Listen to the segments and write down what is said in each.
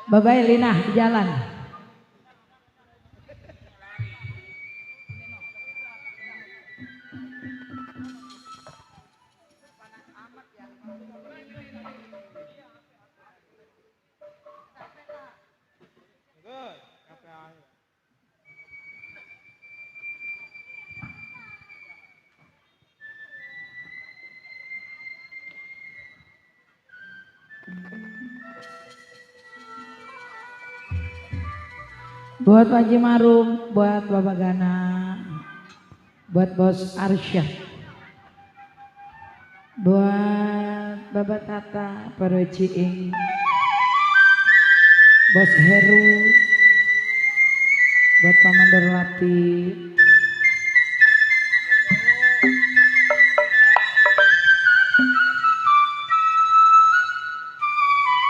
Bye-bye Lina di jalan. Buat Pak Haji Marum, buat Bapak Gana, buat Bos Arsyad, buat Bapak Tata, Perociing, Bos Heru, buat Pak Mandor Latif,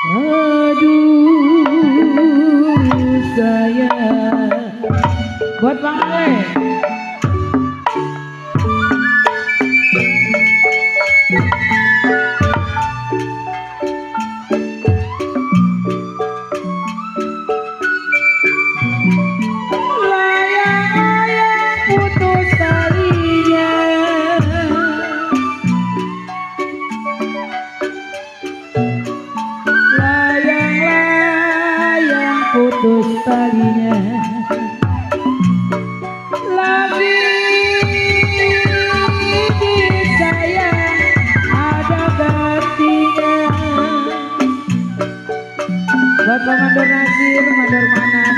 aduh saya, buat Bang Ale. Layang-layang putus talinya, layang-layang putus talinya, lagi disayang ada gantinya. Buat Pak Mandor Nasir, Mandor Manan,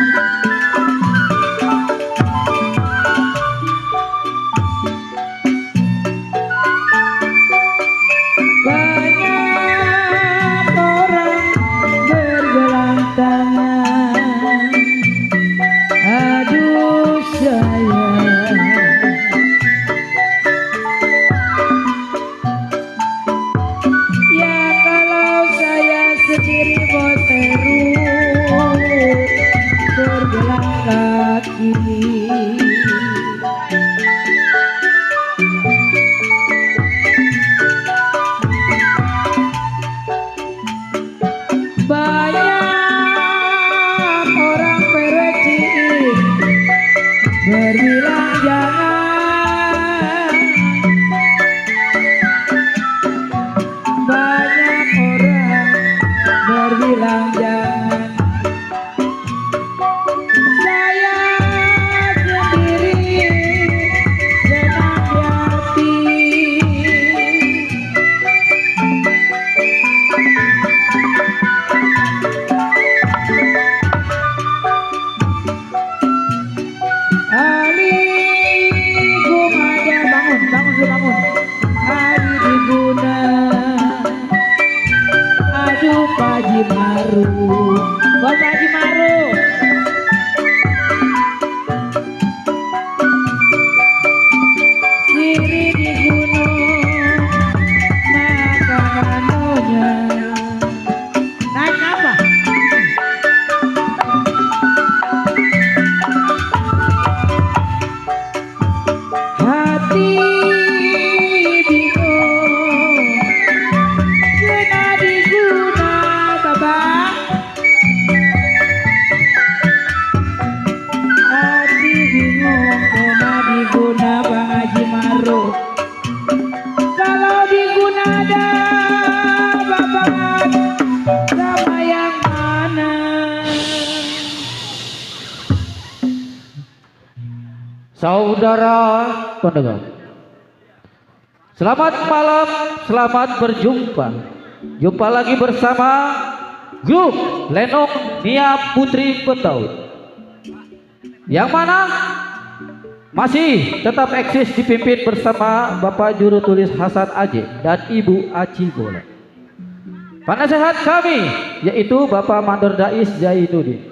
banyak orang bergelang tangan, aduh sayang, ya kalau saya sendiri bos terus bergelang kaki. Banyak orang pereciin berbilang jangan, banyak orang berbilang jangan, saya sendiri senang di hati. Ali Gumada, bangun, bangun dulu, bangun. Ali Diguna, aduh Pak Haji Marum, Bapak Haji Marum. Siri di gunung, makan anonya. Naik apa? Hati bingung, kena diguna Bapak. Hati bingung, kena diguna Bang Haji Marum. Kalau diguna ada Bapak sama yang mana? Saudara pendengar, selamat malam, selamat berjumpa. Jumpa lagi bersama grup Lenong Nia Putri Betawi, yang mana masih tetap eksis dipimpin bersama Bapak Juru Tulis Hasan Aje dan Ibu Aci Bola. Penasehat kami yaitu Bapak Mandor Dais Zainuddin,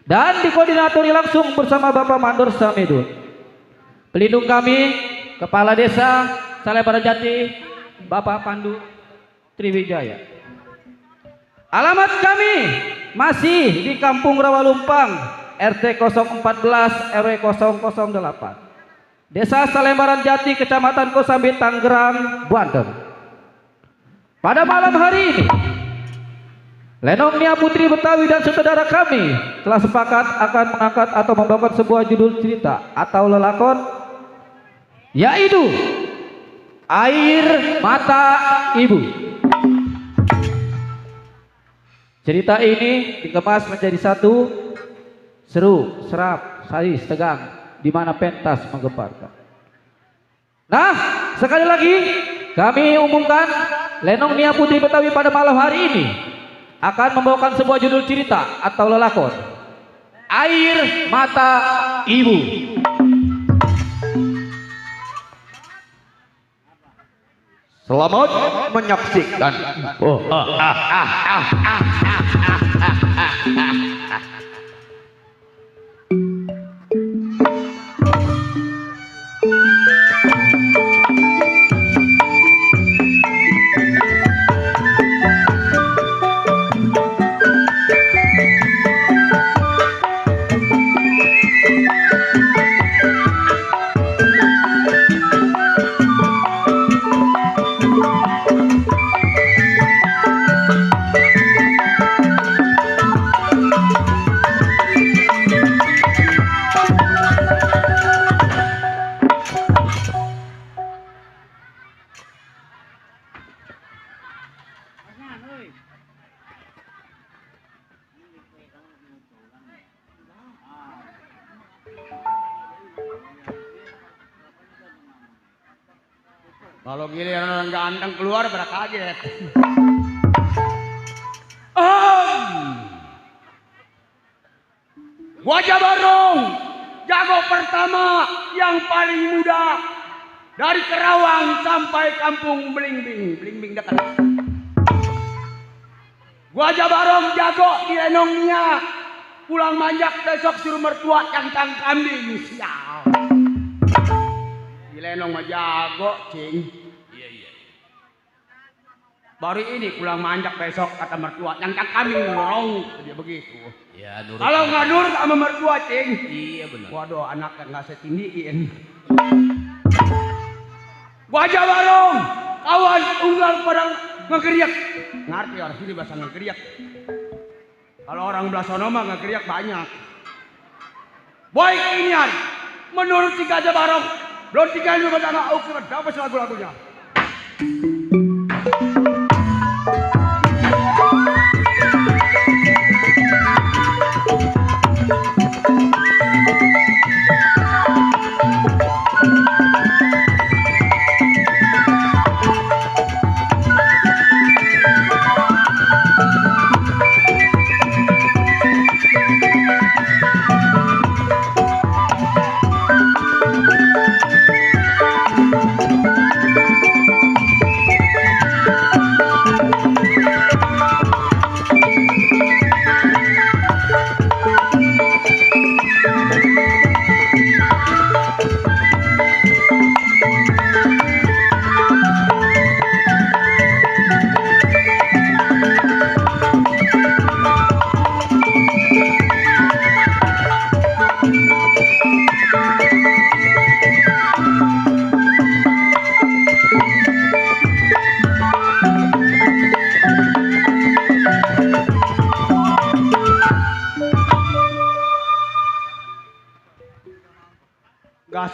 dan dikoordinatori langsung bersama Bapak Mandor Samidun. Pelindung kami, Kepala Desa Salembaran Jati, Bapak Pandu Triwijaya. Alamat kami masih di Kampung Rawalumpang, RT 014 RW 008, Desa Salembaran Jati, Kecamatan Kosambi, Tangerang, Banten. Pada malam hari ini Lenong Nia Putri Betawi dan saudara kami telah sepakat akan mengangkat atau membawakan sebuah judul cerita atau lelakon, yaitu Air Mata Ibu. Cerita ini dikemas menjadi satu seru, serap, sadis, tegang, di mana pentas menggemparkan. Nah, sekali lagi kami umumkan Lenong Nia Putri Betawi pada malam hari ini akan membawakan sebuah judul cerita atau lelakon, Air Mata Ibu. Selamat menyaksikan. Kalau giliran orang ganteng keluar pada kaget. Wajah Barong, jago pertama yang paling muda dari Kerawang sampai kampung Belimbing, Belimbing dekat. Wajah Barong jago di Lenong Nia, pulang manjak besok suruh mertua cangkang kambing, sial. Di Lenong mah jago, cing. Baru ini pulang manjak besok kata mertua cangkang kambing ngorong, dia begitu. Ya, nurut. Kalau nggak nurut sama mertua, cing. Iya benar. Waduh, anaknya nggak setindiin. Wajah Barong, kawan unggal pada ngegeriak. Ngerti orang sini bahasa ngegeriak. Kalau orang belah sono mah ngegeriak banyak. Baik ini hari, menurut si Gajah Barong, belum 3 minggu pada oke, berapa lagu-lagunya?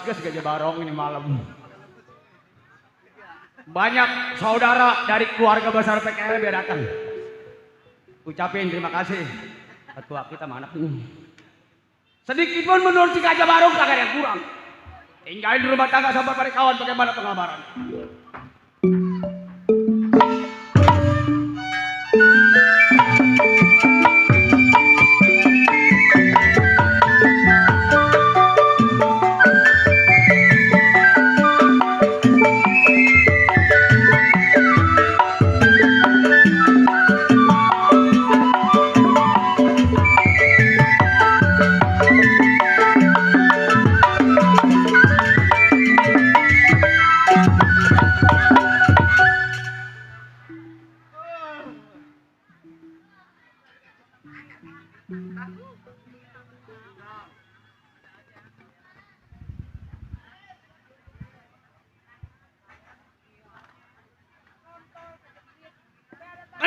Gas Gajah Barong ini malam. Banyak saudara dari keluarga besar PKL biar datang. Ucapin terima kasih. Ketua kita mana? Sedikit pun menurut si Gajah Barong kagak ada yang kurang. Tinggalin di rumah tangga sampai pada kawan bagaimana pengabaran.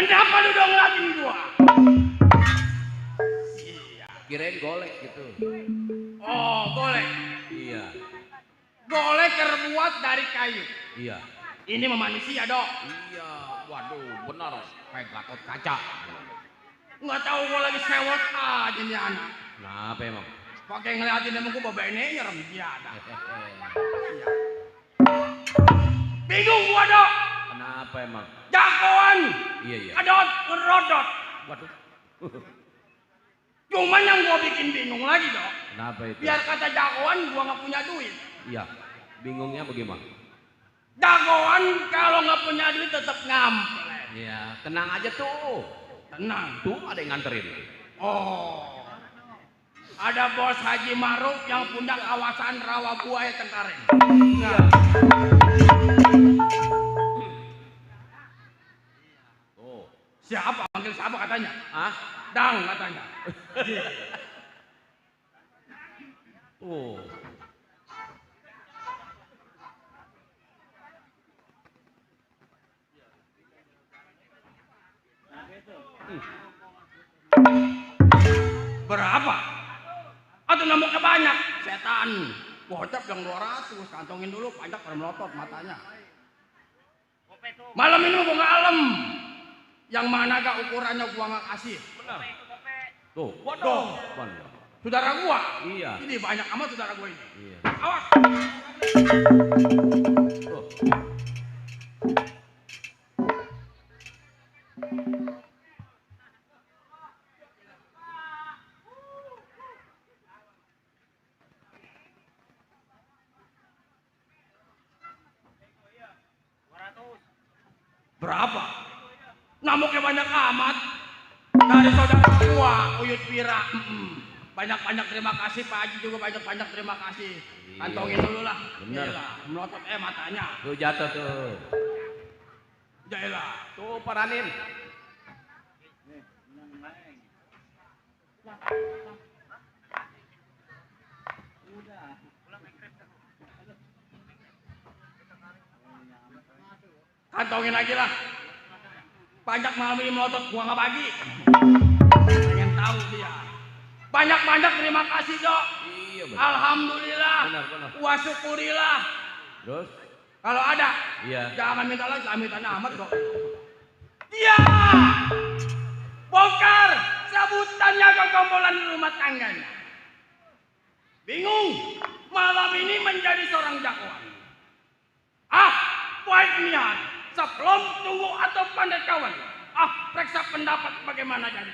Kenapa lu dong lagi gua? Kirain golek gitu. Oh, golek. Iya. Golek terbuat dari kayu. Iya. Ini mah manusia, Dok. Iya. Waduh, benar. Kayak Gatot Kaca. Nggak tahu gua lagi sewot aja nih anak. Kenapa emang? Pakai ngeliatin emang gua babene nyerem dia ada. Bingung gua, Dok. Kenapa emang? Jagoan. Iya, iya. Kedot, ngerodot. Waduh. Cuman yang gua bikin bingung lagi, Dok. Kenapa itu? Biar kata jagoan gua nggak punya duit. Iya. Bingungnya bagaimana? Jagoan kalau nggak punya duit tetap ngampel. Iya. Tenang aja tuh. Tenang. Tuh ada yang nganterin. Oh. Ada Bos Haji Maruf yang punya kawasan Rawa Buaya Cengkareng. Iya. Oh. Siapa? Panggil siapa katanya? Ah? Dang katanya. Oh. Berapa? Atau nambahnya banyak? Setan. Gocap yang 200, kantongin dulu, pajak pada melotot matanya. Malam ini gua nggak alem. Yang mana gak ukurannya gua nggak kasih. Benar. Tuh. Waduh. Waduh. Saudara gua. Iya. Ini banyak amat saudara gua ini. Iya. Awas. Tuh. Berapa? Namuknya banyak amat. Dari saudara gua, Uyut Pira. Banyak-banyak terima kasih, Pak Haji juga banyak-banyak terima kasih. Kantongin dulu lah. Bener. Yaelah, melotot matanya. Tuh jatuh tuh. Yaelah. Tuh paranin. Kantongin lagi lah. Pajak malam ini melotot gua nggak bagi. Pengen tahu dia. Banyak-banyak terima kasih, Dok. Iya benar. Alhamdulillah. Benar. Wa syukurillah. Terus? Kalau ada, Iya. jangan minta lagi, amit-amitnya amat kok. Iya. Bongkar sebutannya kegombolan rumah tangganya. Bingung, malam ini menjadi seorang jagoan. Baik niat, sebelum tunggu atau pandai kawan. Periksa pendapat bagaimana jadi.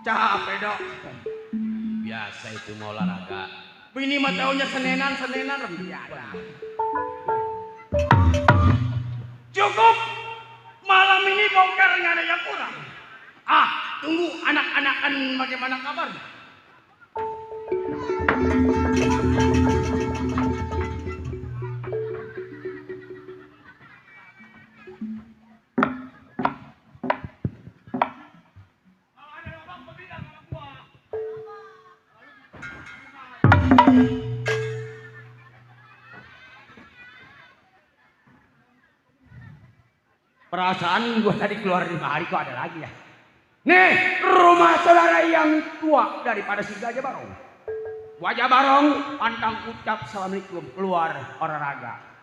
Capek, Dok. Biasa itu mau olahraga. Bini mah taunya senenan rembiada. Cukup. Malam ini bongkar nggak ada yang kurang. Tunggu anak-anakan bagaimana kabarnya. Perasaan gua tadi keluar 5 hari kok ada lagi ya. Nih, rumah saudara yang tua daripada si Gajah Barong. Wajah Barong pantang ucap assalamualaikum keluar olahraga.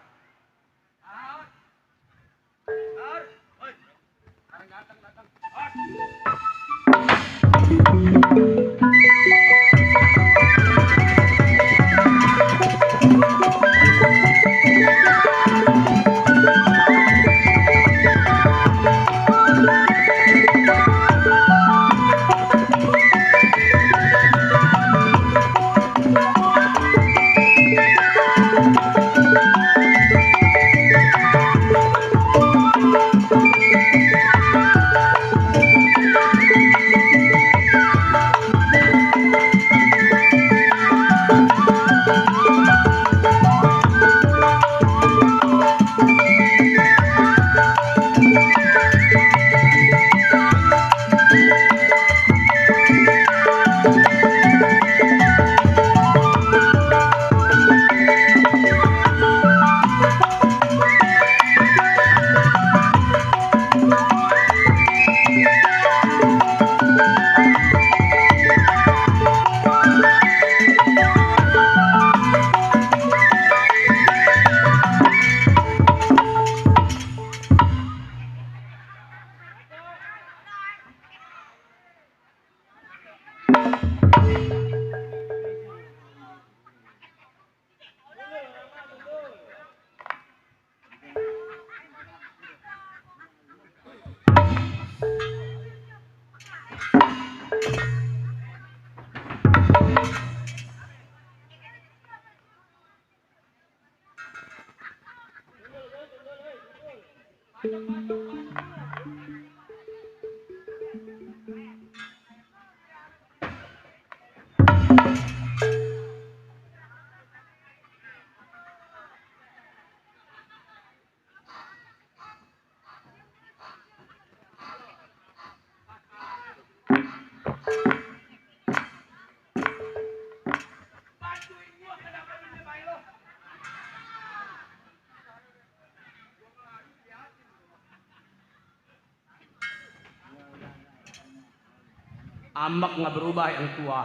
Ambak nggak berubah yang tua,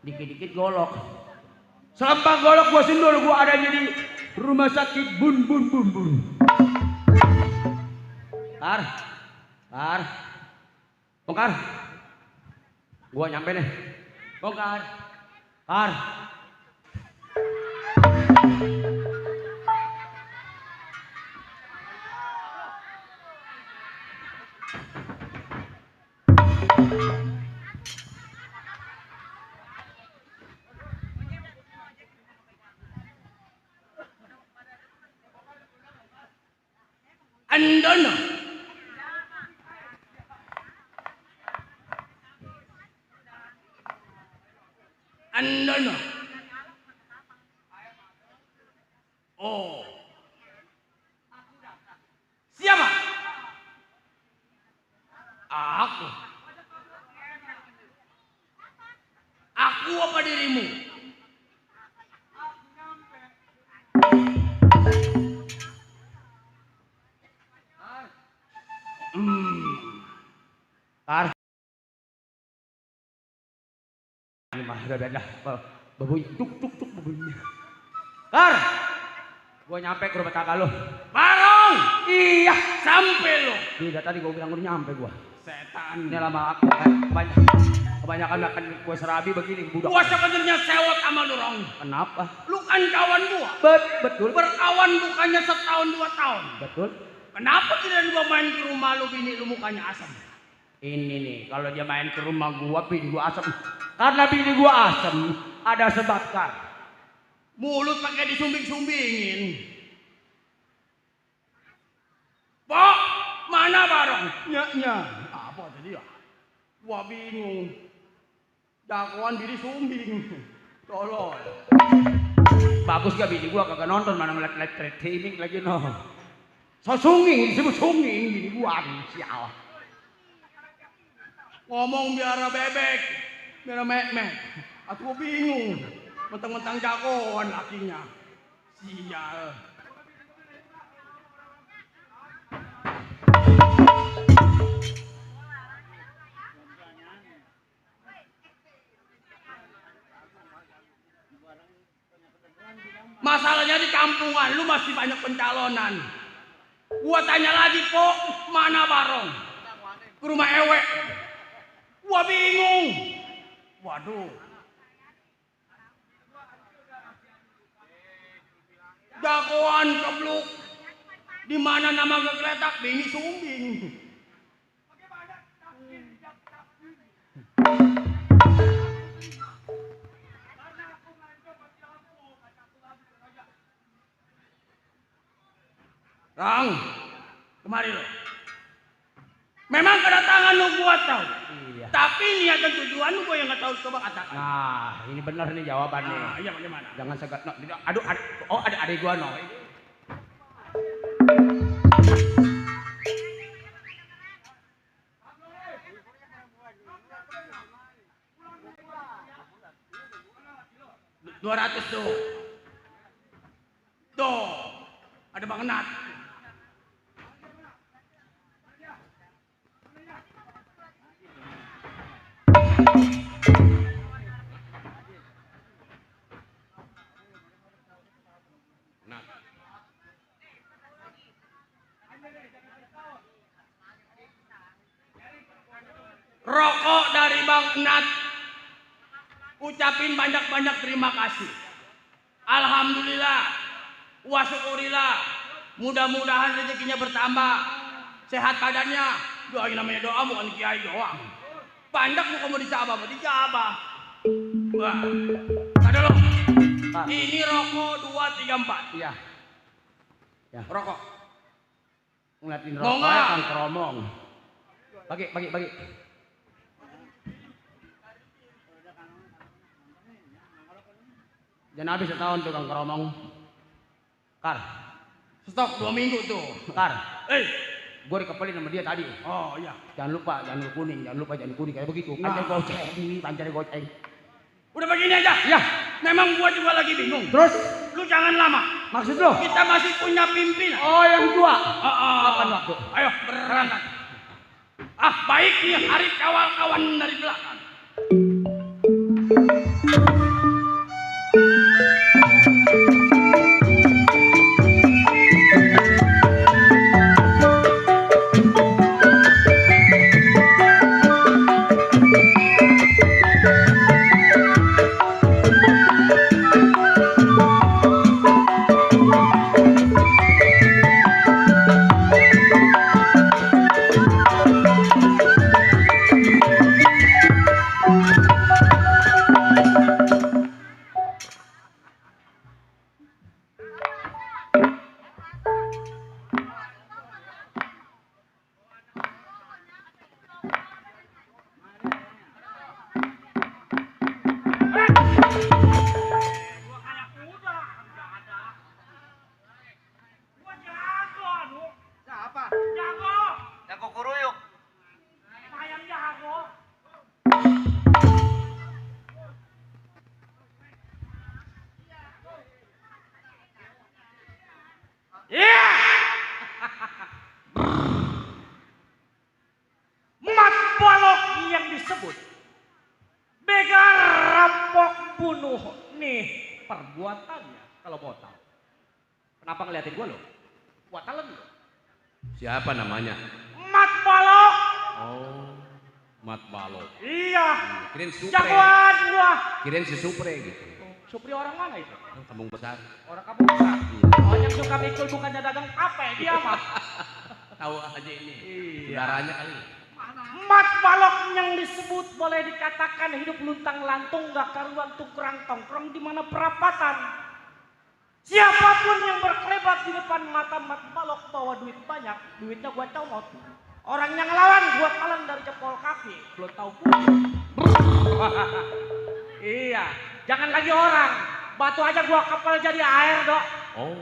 dikit-dikit golok. Sampah golok gua sendul, gua ada jadi rumah sakit bun. Kar, Kar, gua nyampe nih. Kar. Andono. Oh. Siapa? Aku. Aku apa dirimu? Kar. Ini mah udah babuy tuk babuйnya. Kar. Gua nyampe ke rumah kakak lo. Barong. Iya, sampai lo. Tidak tadi gua bilang udah nyampe gua. Setan. Ini lama aku kebanyakan makan kue serabi begini budak. Gua sebenarnya sewot sama lu, Rong. Kenapa? Lu kan kawan gua. Betul. Berkawan bukannya setahun 2 tahun. Betul. Kenapa tidak gua main ke rumah lu, bini lu mukanya asam? Ini nih, kalau dia main ke rumah gua, bini gua asam. Karena bini gua asam, ada sebab kan. Mulut pakai disumbing-sumbingin. Pak, mana Barong? Nya. Apa tadi ya? Gua bingung. Jagoan bini sumbing. Tolol. Bagus gak bini gua kagak nonton, mana ngeliat streaming lagi no. So sunging, disebut sunging bini gua sial. Ngomong biara bebek, biara mek. Aku bingung. Mentang-mentang jagoan lakinya. Sial. Masalahnya di kampungan lu masih banyak pencalonan. Gua tanya lagi, Pok, mana Barong? Ke rumah Ewe. Gua bingung. Waduh. Jagoan kebluk. Di mana nama gegletak bini sumbing. Rang, kemari lo. Memang kedatangan lu gua tahu. Iya. Tapi niat dan tujuan lu gua yang nggak tahu, coba katakan. Nah, ini benar nih jawabannya. Nah, iya bagaimana? Jangan segat. No, aduh, oh ada adik gua no. $200 tuh. Tuh, ada Bang Nat. Rokok dari Bang Nat. Ucapin banyak-banyak terima kasih. Alhamdulillah. Wa syukurillah. Mudah-mudahan rezekinya bertambah. Sehat badannya. Doain namanya doa bukan kiai doang. Pandak lu kamu dijabah, mau dijabah. Wah. Ada lo. Ini rokok 234. Iya. Ya. Rokok. Ngeliatin Mau rokok nggak? Kang Keromong. Bagi. Jangan habis setahun tuh Kang Keromong. Kar, Stok 2 minggu tuh. Kar. Gua dikepelin sama dia tadi. Oh iya. Jangan lupa jangan kuning kayak begitu. Nah. Pancar goceng. Udah begini aja. Ya, Memang gua juga lagi bingung. terus Lu jangan lama. maksud lo? Kita masih punya pimpinan. Oh, yang tua. Kapan waktu? Ayo berangkat. Baik nih hari kawan-kawan dari belakang. Mat balok yang disebut begal, rampok, bunuh. Nih perbuatannya kalau mau tahu. Kenapa ngeliatin gua lo? Gua talent lo. Siapa namanya? Mat balok. Oh, Mat Balok. Iya. Kirain Supre. Jagoan gua. Kirain si Supre gitu. Supri orang mana itu? Kampung besar. Orang kampung besar. Oh, yang suka mikul bukannya dagang apa dia mah. Tahu aja ini. Iya. Saudaranya kali. Mat balok yang disebut boleh dikatakan hidup luntang lantung, gak karuan tukerang tongkrong di mana perapatan. Siapapun yang berkelebat di depan mata Mat balok bawa duit banyak, duitnya gua comot. Orang yang ngelawan gua talan dari jempol kaki, belum tahu gua. Iya, jangan lagi orang. Batu aja gua kapal jadi air, Dok. Oh,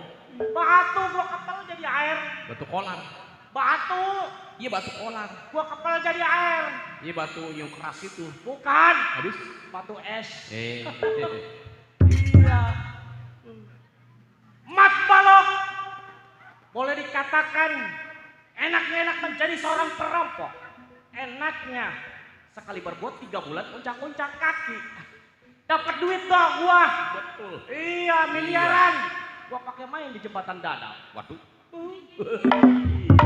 Batu gua kapal jadi air. batu kolar. Batu Iya batu kolar. gua kapal jadi air. Iya batu yang keras itu. Bukan, Habis? batu es. Iya. Mat balok boleh dikatakan enak menjadi seorang perampok. Enaknya sekali berbuat 3 bulan uncang-uncang kaki. Dapat duit dah gua. Betul. Iya, miliaran. Gua pakai main di jembatan Dadap. Waduh.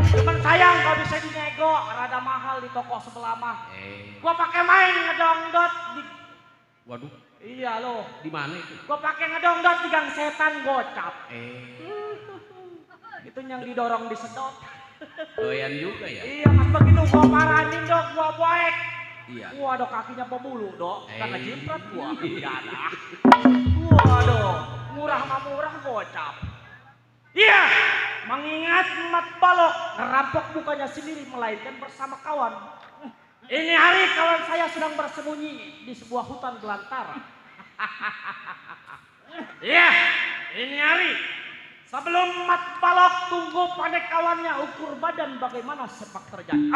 Cuman sayang gak bisa dinego, rada mahal di toko sebelah mah. Gua pakai main ngedongdot di. Waduh. Iya loh. Di mana itu? Gua pakai ngedongdot di gang setan gocap. Itu yang didorong disedot. Doyan juga ya? Iya, mas begitu gua marahin dok, gua boek. Iya. Waduh kakinya pebulu dok, karena jimpret gua. Dadah. Waduh, murah mah murah gocap. Iya, mengingat Mat Balok ngerampok bukannya sendiri melainkan bersama kawan. Ini hari kawan saya sedang bersembunyi di sebuah hutan belantara. Iya, ini hari sebelum Mat Balok tunggu pada kawannya ukur badan bagaimana sepak terjang.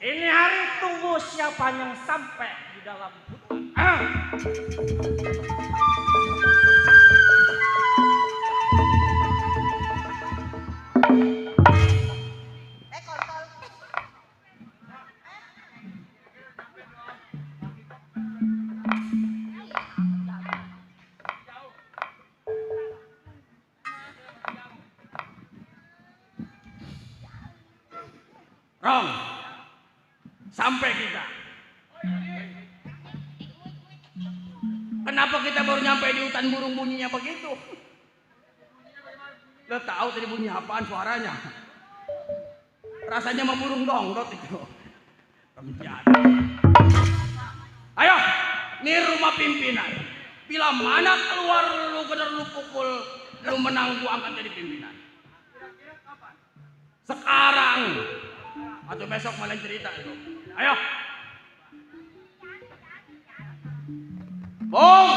Ini hari tunggu siapa yang sampai di dalam hutan. Rong, sampai kita. Kenapa kita baru nyampe di hutan burung bunyinya begitu? Lo tahu tadi bunyi apaan suaranya? Rasanya mau burung dongdot itu. Ayo, ini rumah pimpinan. Bila mana keluar lu bener lu pukul, lu menang gua angkat jadi pimpinan. Sekarang atau besok malah cerita itu. Ayo. Bong.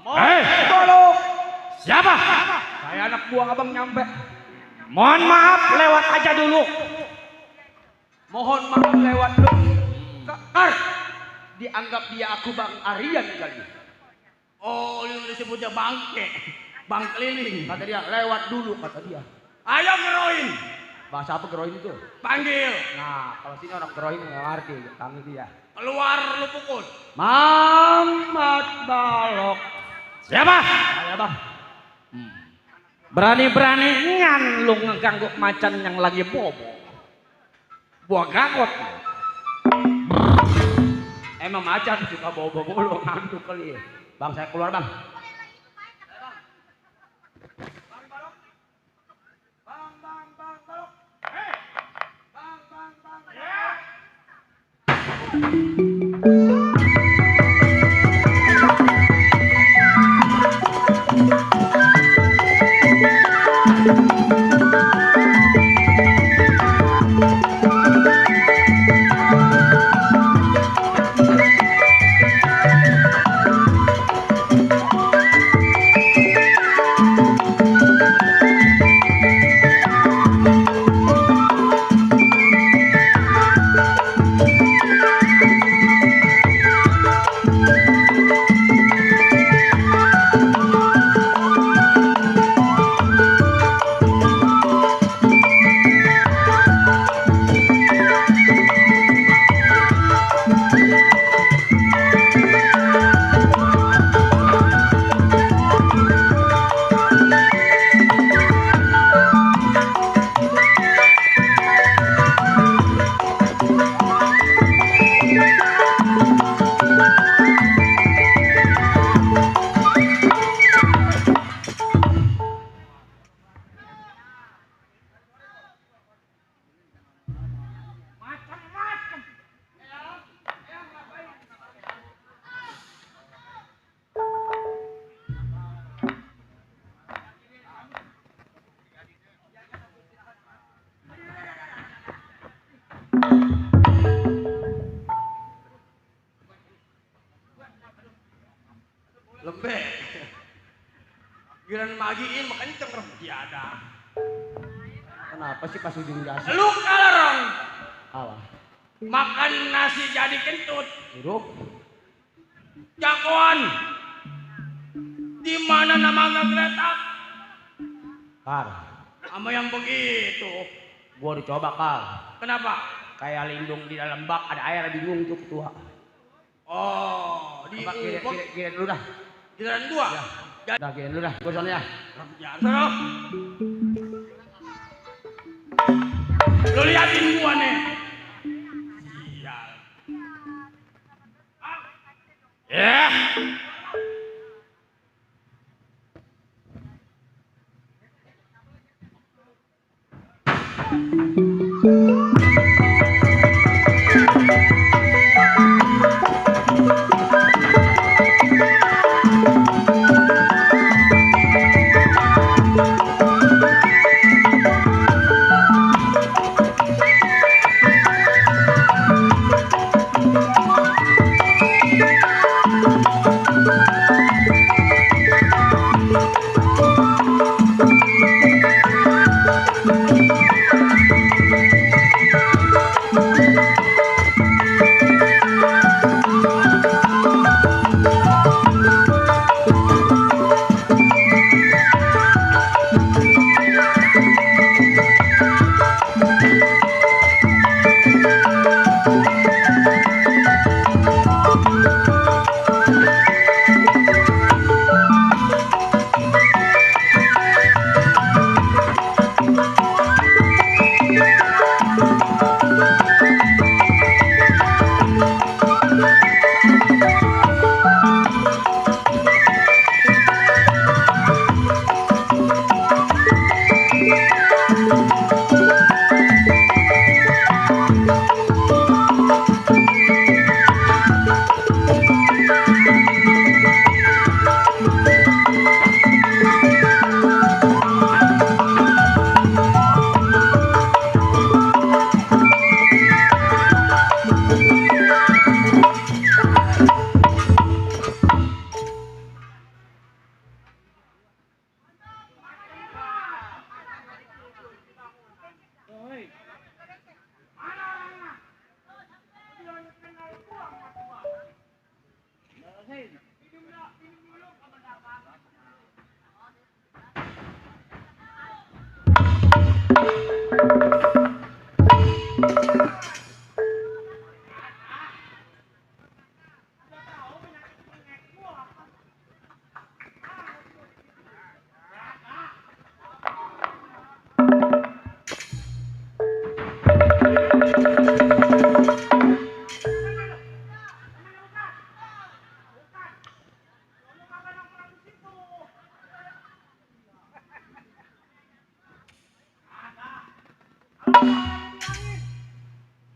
Balok. Siapa? Saya anak buah abang nyampe. Mohon maaf lewat aja dulu. Mohon maaf lewat dulu. Kar. Dianggap dia aku Bang Aryan kali. Oh, ini disebutnya bangke. Bang keliling. Kata dia lewat dulu kata dia. Ayo ngeroin. Bahasa apa geroin itu? Panggil. Nah, kalau sini orang geroin nggak ngerti, panggil dia. Keluar lu pukul. Mamat Balok. Siapa? Saya bang. Berani-beraninya lu ngeganggu macan yang lagi bobo. Buah gagot. Emang macan suka bobo lu ngantuk kali ya. Bang saya keluar bang. magiin makanya kenceng tiada. Kenapa sih pas ujung jasa? Lu kalarong Alah. makan nasi jadi kentut. Buruk. Jagoan. Di mana nama ngegeletak? Kar, Sama yang begitu. gua udah coba Kar. Kenapa? Kayak lindung di dalam bak ada air bingung tuh ketua. Oh, di Coba kira dulu dah. giliran gua. Udah kira dulu dah. Gua sono ya. Ya, sono. Lu liatin gua nih. Sial. Ya.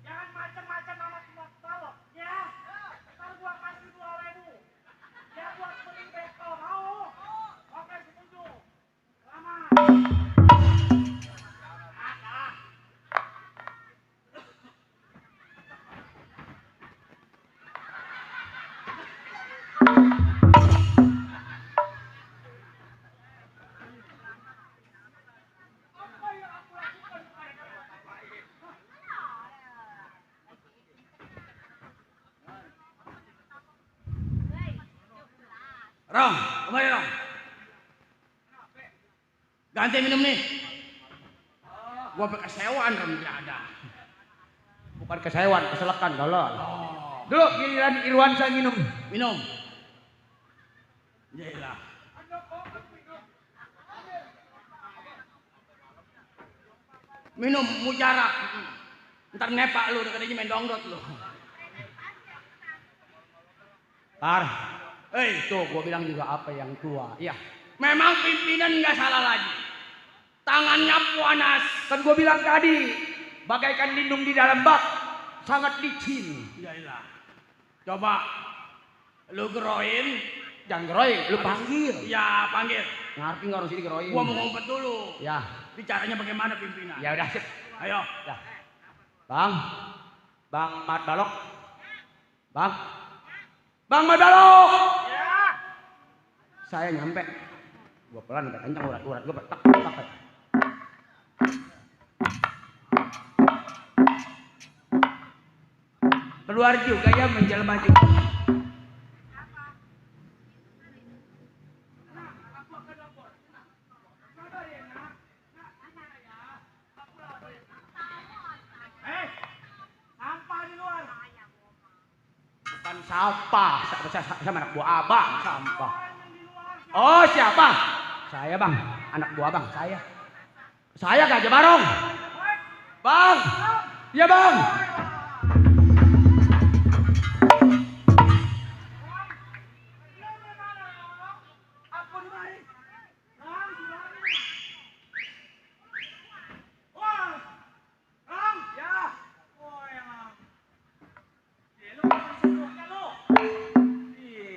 Jangan macam-macam sama semua balok, ya. Ntar gua kasih 2.000. Ya buat beli beko, mau? Oke, setuju. Selamat. Rong, kembali Rong. Ganti minum nih. Gua pakai sewaan Rong tidak ada. Bukan kesewan, keselekan tolol. Dulu giliran Irwan saya minum. Minum. Yaelah. Minum mujarak. Ntar nepak lu udah katanya main dongdot lu. Kar, tuh gua bilang juga apa yang tua. Iya. Memang pimpinan nggak salah lagi. Tangannya panas. Kan gua bilang tadi, bagaikan lindung di dalam bak, sangat licin. Yaelah. Coba lu geroin. Jangan geroy, lu panggil. Ya panggil. Ngerti nggak orang sini geroy? Gua mau ngumpet dulu. Ya. Bicaranya bagaimana pimpinan? Ya udah sip. Ayo. Ya. Bang Mat Balok. Bang Mat Balok. Ya. Saya nyampe. Gua pelan udah kencang urat gua tak tak. Keluar juga ya menjelma juga. Sampah di luar. Bukan sampah, sama anak buah abang sampah. Oh siapa? Saya bang, anak buah bang, saya. Saya Gajah Barong. Bang, iya bang.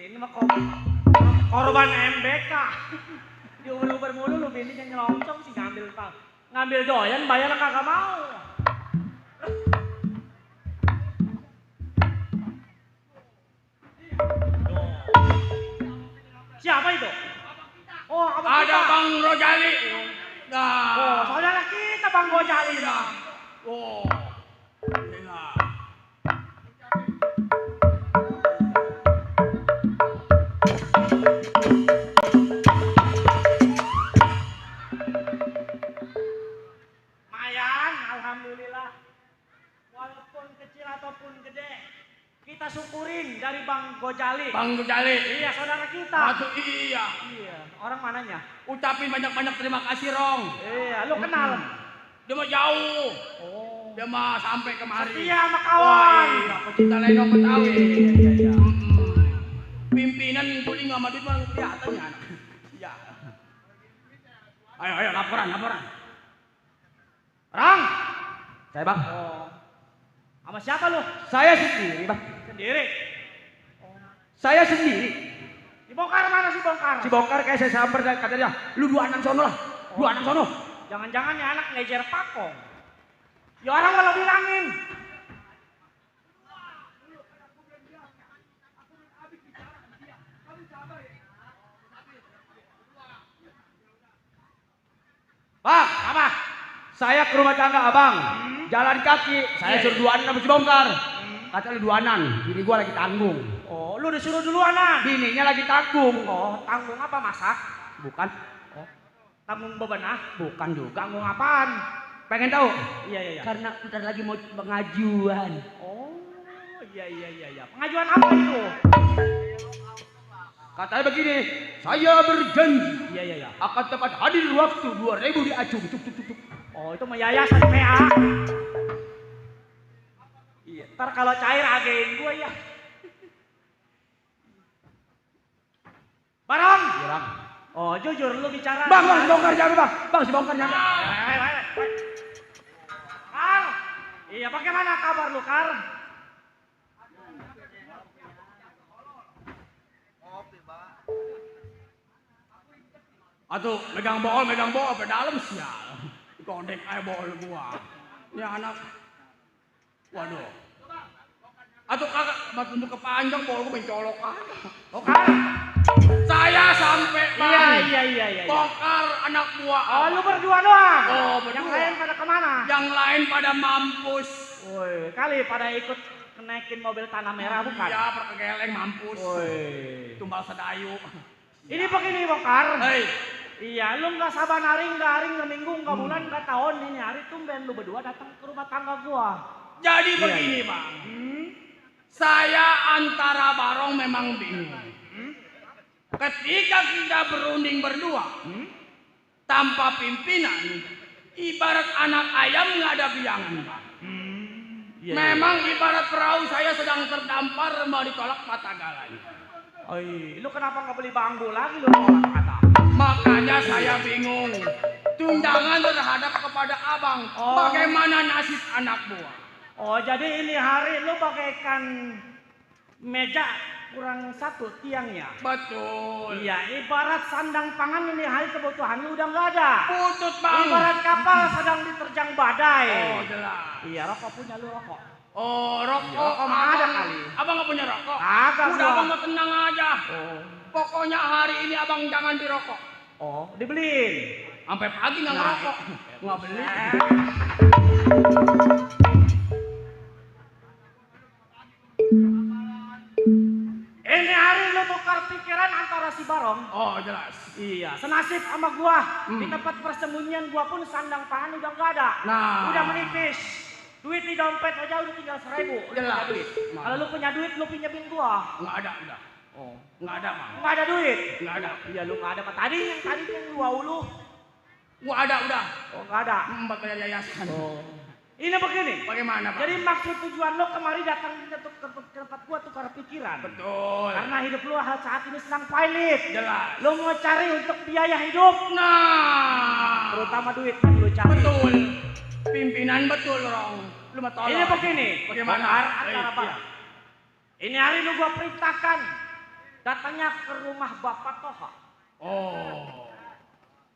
Ini mah korban MBK. Diuber-uber mulu lu bininya nyelongcong sih ngambil doyan bayar kagak mau. Siapa itu? Oh, abang Ada kita. Bang Rojali. Nah. Oh, saudara kita Bang Gojali. Oh. Iya. Mayan, alhamdulillah. Walaupun kecil ataupun gede, kita syukurin dari Bang Gojali. Bang Rojali. Iya, saudara kita. Aduh iya. Iya, orang mananya? Ucapin banyak-banyak terima kasih Rong. Iya, lu kenal. Dia mah jauh. Oh. Dia mah sampai kemari. Setia sama kawan. Wah, iya, pecinta Lenong Betawi. Iya. Pimpinan guling sama duit mah kelihatan ya anak. Iya. Ayo laporan. Rang. Saya bang. Oh. Sama siapa lu? Saya sendiri bang. Sendiri. Saya sendiri. Dibongkar mana sih bongkar? Si bongkar kayak saya samper dan katanya, lu 26 sono lah. 26 sono. Jangan-jangan ya anak ngejer pakong. Ya orang malah bilangin. Bang, Apa? saya ke rumah tangga abang. Jalan kaki. Saya suruh 26 sama si bongkar. Kata lu 26. Bini gua lagi tanggung. Oh, lu disuruh duluan ah. Bininya lagi tanggung. Oh, tanggung apa masak? Bukan. Tanggung bebenah? Bukan juga. Tanggung apaan? Pengen tahu? Iya. Karena bentar lagi mau pengajuan. Oh, iya. Pengajuan apa itu? Katanya begini, saya berjanji Iya. akan tepat hadir waktu 2000 diacung. Cuk. Oh, itu mah yayasan PA. Iya. Ntar kalau cair agen gue ya. Barong. Iya bang. Oh, jujur lu bicara. Bang, si bongkar jangan bang. Bang, si bongkar jangan. Kar. Iya, bagaimana kabar lu, Kar? Atuh, megang bol apa dalam sial. Kondek aja bol gua. Ini anak. Waduh. Atuh kagak, batu untuk kepanjang bol gua mencolok aja. Oh, Kar. Saya sampai bang. Iya. Bongkar anak buah. Oh, lu berdua doang? Oh, berdua. Yang lain pada kemana? Yang lain pada mampus. Woi, kali pada ikut kenaikin mobil tanah merah bukan? Iya, perkegeleng mampus. Woi. Tumbal sedayu. Ini begini, Bongkar. Hei, Iya, lu nggak sabar nggak hari, nggak minggu, nggak bulan, nggak tahun. Ini hari tumben lu berdua datang ke rumah tangga gua. jadi begini bang. Saya antara Barong memang bingung. Ketika kita berunding berdua, tanpa pimpinan, ibarat anak ayam nggak ada biangan. Memang ibarat perahu saya sedang terdampar mau ditolak patah galanya. Oh, lu kenapa nggak beli bangku lagi lu kata? Makanya saya bingung. Tunjangan terhadap kepada abang. Oh. Bagaimana nasib anak buah? Oh, jadi ini hari lu bagaikan meja kurang satu tiangnya. Betul. Iya, ibarat sandang pangan ini hari kebutuhan lu udah nggak ada. Putut bang. Ibarat kapal sedang diterjang badai. Oh jelas. Iya, rokok punya lu rokok. Oh rokok. Iya, rokok mah ada kali. Abang nggak punya rokok? Kagak Udah gua. abang mah tenang aja. Oh. Pokoknya hari ini abang jangan dirokok. Oh, dibeliin. Sampai pagi nggak ngerokok. Nggak beli. Ini hari lu tukar pikiran antara si Barong. Oh jelas. Iya, senasib sama gua. Di tempat persembunyian gua pun sandang pangan udah nggak ada. Nah. Udah menipis. Duit di dompet aja udah tinggal 1.000. Udah Jelas. punya duit. Kalau lu punya duit, lu pinjemin gua. Nggak ada udah. Oh, Nggak ada mah. nggak ada duit. Nggak ada. Iya, lu nggak ada. Tadi yang 2 Nggak ada udah. Oh, nggak ada. Mbak bayar yayasan. Oh. Ini begini. Bagaimana Pak? Jadi maksud tujuan lo kemari datang ke tempat gua tukar pikiran. Betul. Karena hidup lo saat ini sedang pahit. Jelas. Lo mau cari untuk biaya hidup. Nah. Terutama duit yang lo cari. Betul. Pimpinan betul Rong. Lu mau tolong. Ini begini. Bagaimana? Benar antara Iya. Bapak. Ini hari lo gua perintahkan datangnya ke rumah Bapak Toha. Oh.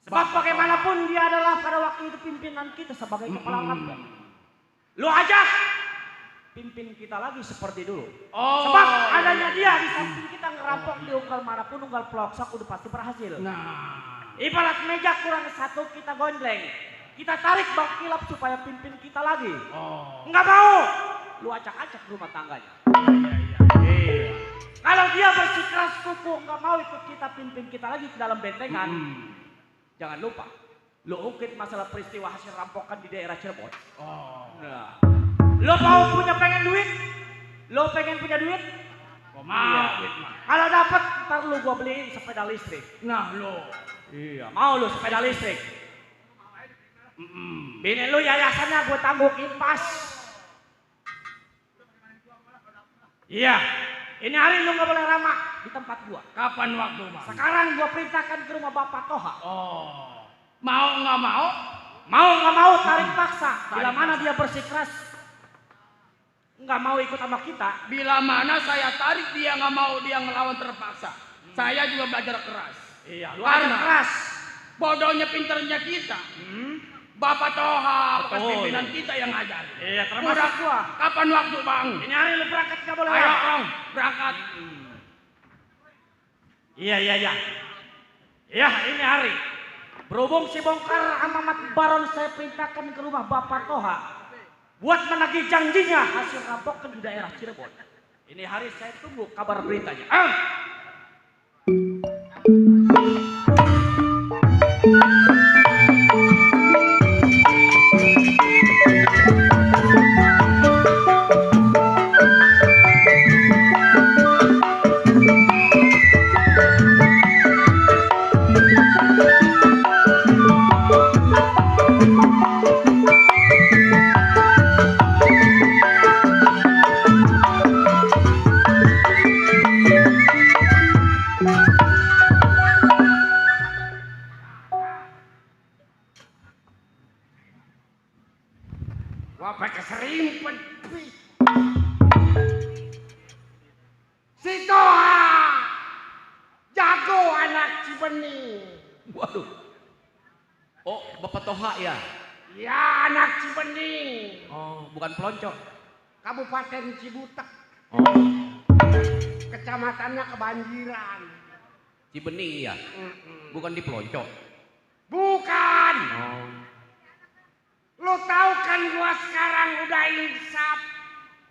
Sebab bagaimanapun dia adalah pada waktu itu pimpinan kita sebagai kepala kampung. Lo ajak pimpin kita lagi seperti dulu. Oh. Sebab adanya dia di samping kita ngerampok di unggal manapun, unggal pelosok udah pasti berhasil. Nah. Ibarat meja kurang satu kita gondreng. Kita tarik bang kilap supaya pimpin kita lagi. Oh. Enggak mau. Lu acak-acak rumah tangganya. Iya. Kalau dia bersikeras kuku enggak mau ikut kita pimpin kita lagi ke dalam bentengan. Jangan lupa. Lu ungkit masalah peristiwa hasil rampokan di daerah Cirebon. Oh. Nah. Lo mau pengen duit? Lo pengen punya duit? Oh, mau duit mah. Kalau dapat ntar lu gua beliin sepeda listrik. Nah lo. Iya. Mau lu sepeda listrik? Bini lu yayasannya gua tangguhin pas. Iya. Ini hari lu nggak boleh ramah di tempat gua. Kapan waktu Bang? Sekarang gua perintahkan ke rumah Bapak Toha. Oh. Mau nggak mau? Mau nggak mau tarik paksa. Bila Tarik mana paksa. dia bersikeras nggak mau ikut sama kita. Bila mana saya tarik dia nggak mau, dia ngelawan terpaksa. Saya juga belajar keras. Iya. Lu Karena ada keras. bodohnya pinternya kita. Bapak Toha, bekas Betul. pimpinan kita yang ngajar. Iya, termasuk Udah, gua. kapan waktu Bang? Ini hari lu berangkat nggak boleh Ayo lama. Om, berangkat. Iya. Ya, ini hari. Berhubung si Bongkar sama Mat Baron saya perintahkan ke rumah Bapak Toha buat menagih janjinya hasil rampokan di daerah Cirebon. Ini hari saya tunggu kabar beritanya. Wah, pakai serimpet. Si Toha, jago anak Cibening. Waduh. Oh, Bapak Toha ya? Ya, anak Cibening. Oh, bukan pelonco. Kabupaten Cibutek. Oh, Kecamatannya kebanjiran. Cibening ya? Bukan di pelonco. Bukan. Oh. Lu tahu kan gua sekarang udah insaf.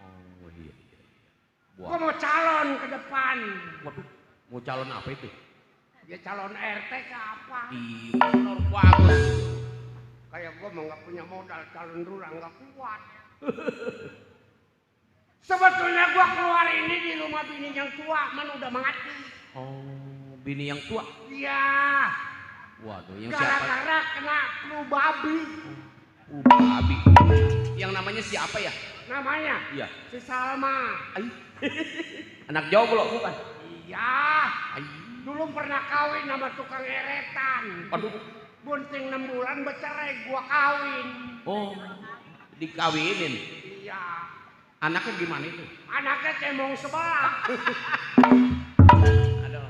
Oh, iya. Gua mau calon ke depan. Waduh, mau calon apa itu? Ya calon RT ke apa? Iya, benar bagus. Kayak gua mau nggak punya modal, calon lurah nggak kuat. Sebetulnya gua keluar ini di rumah bini yang tua, man udah mati. Oh, bini yang tua. Iya, Waduh, yang siapa? gara-gara kena flu babi. Babi. Yang namanya siapa ya? Namanya Iya. si Salma. Ay. Anak jomblo bukan? Iya, Ay. dulu pernah kawin sama tukang eretan. Aduh. Bunting 6 bulan bercerai, gua kawin. Oh, dikawinin. Iya, Anaknya gimana itu? anaknya cemong sebelah. Aduh.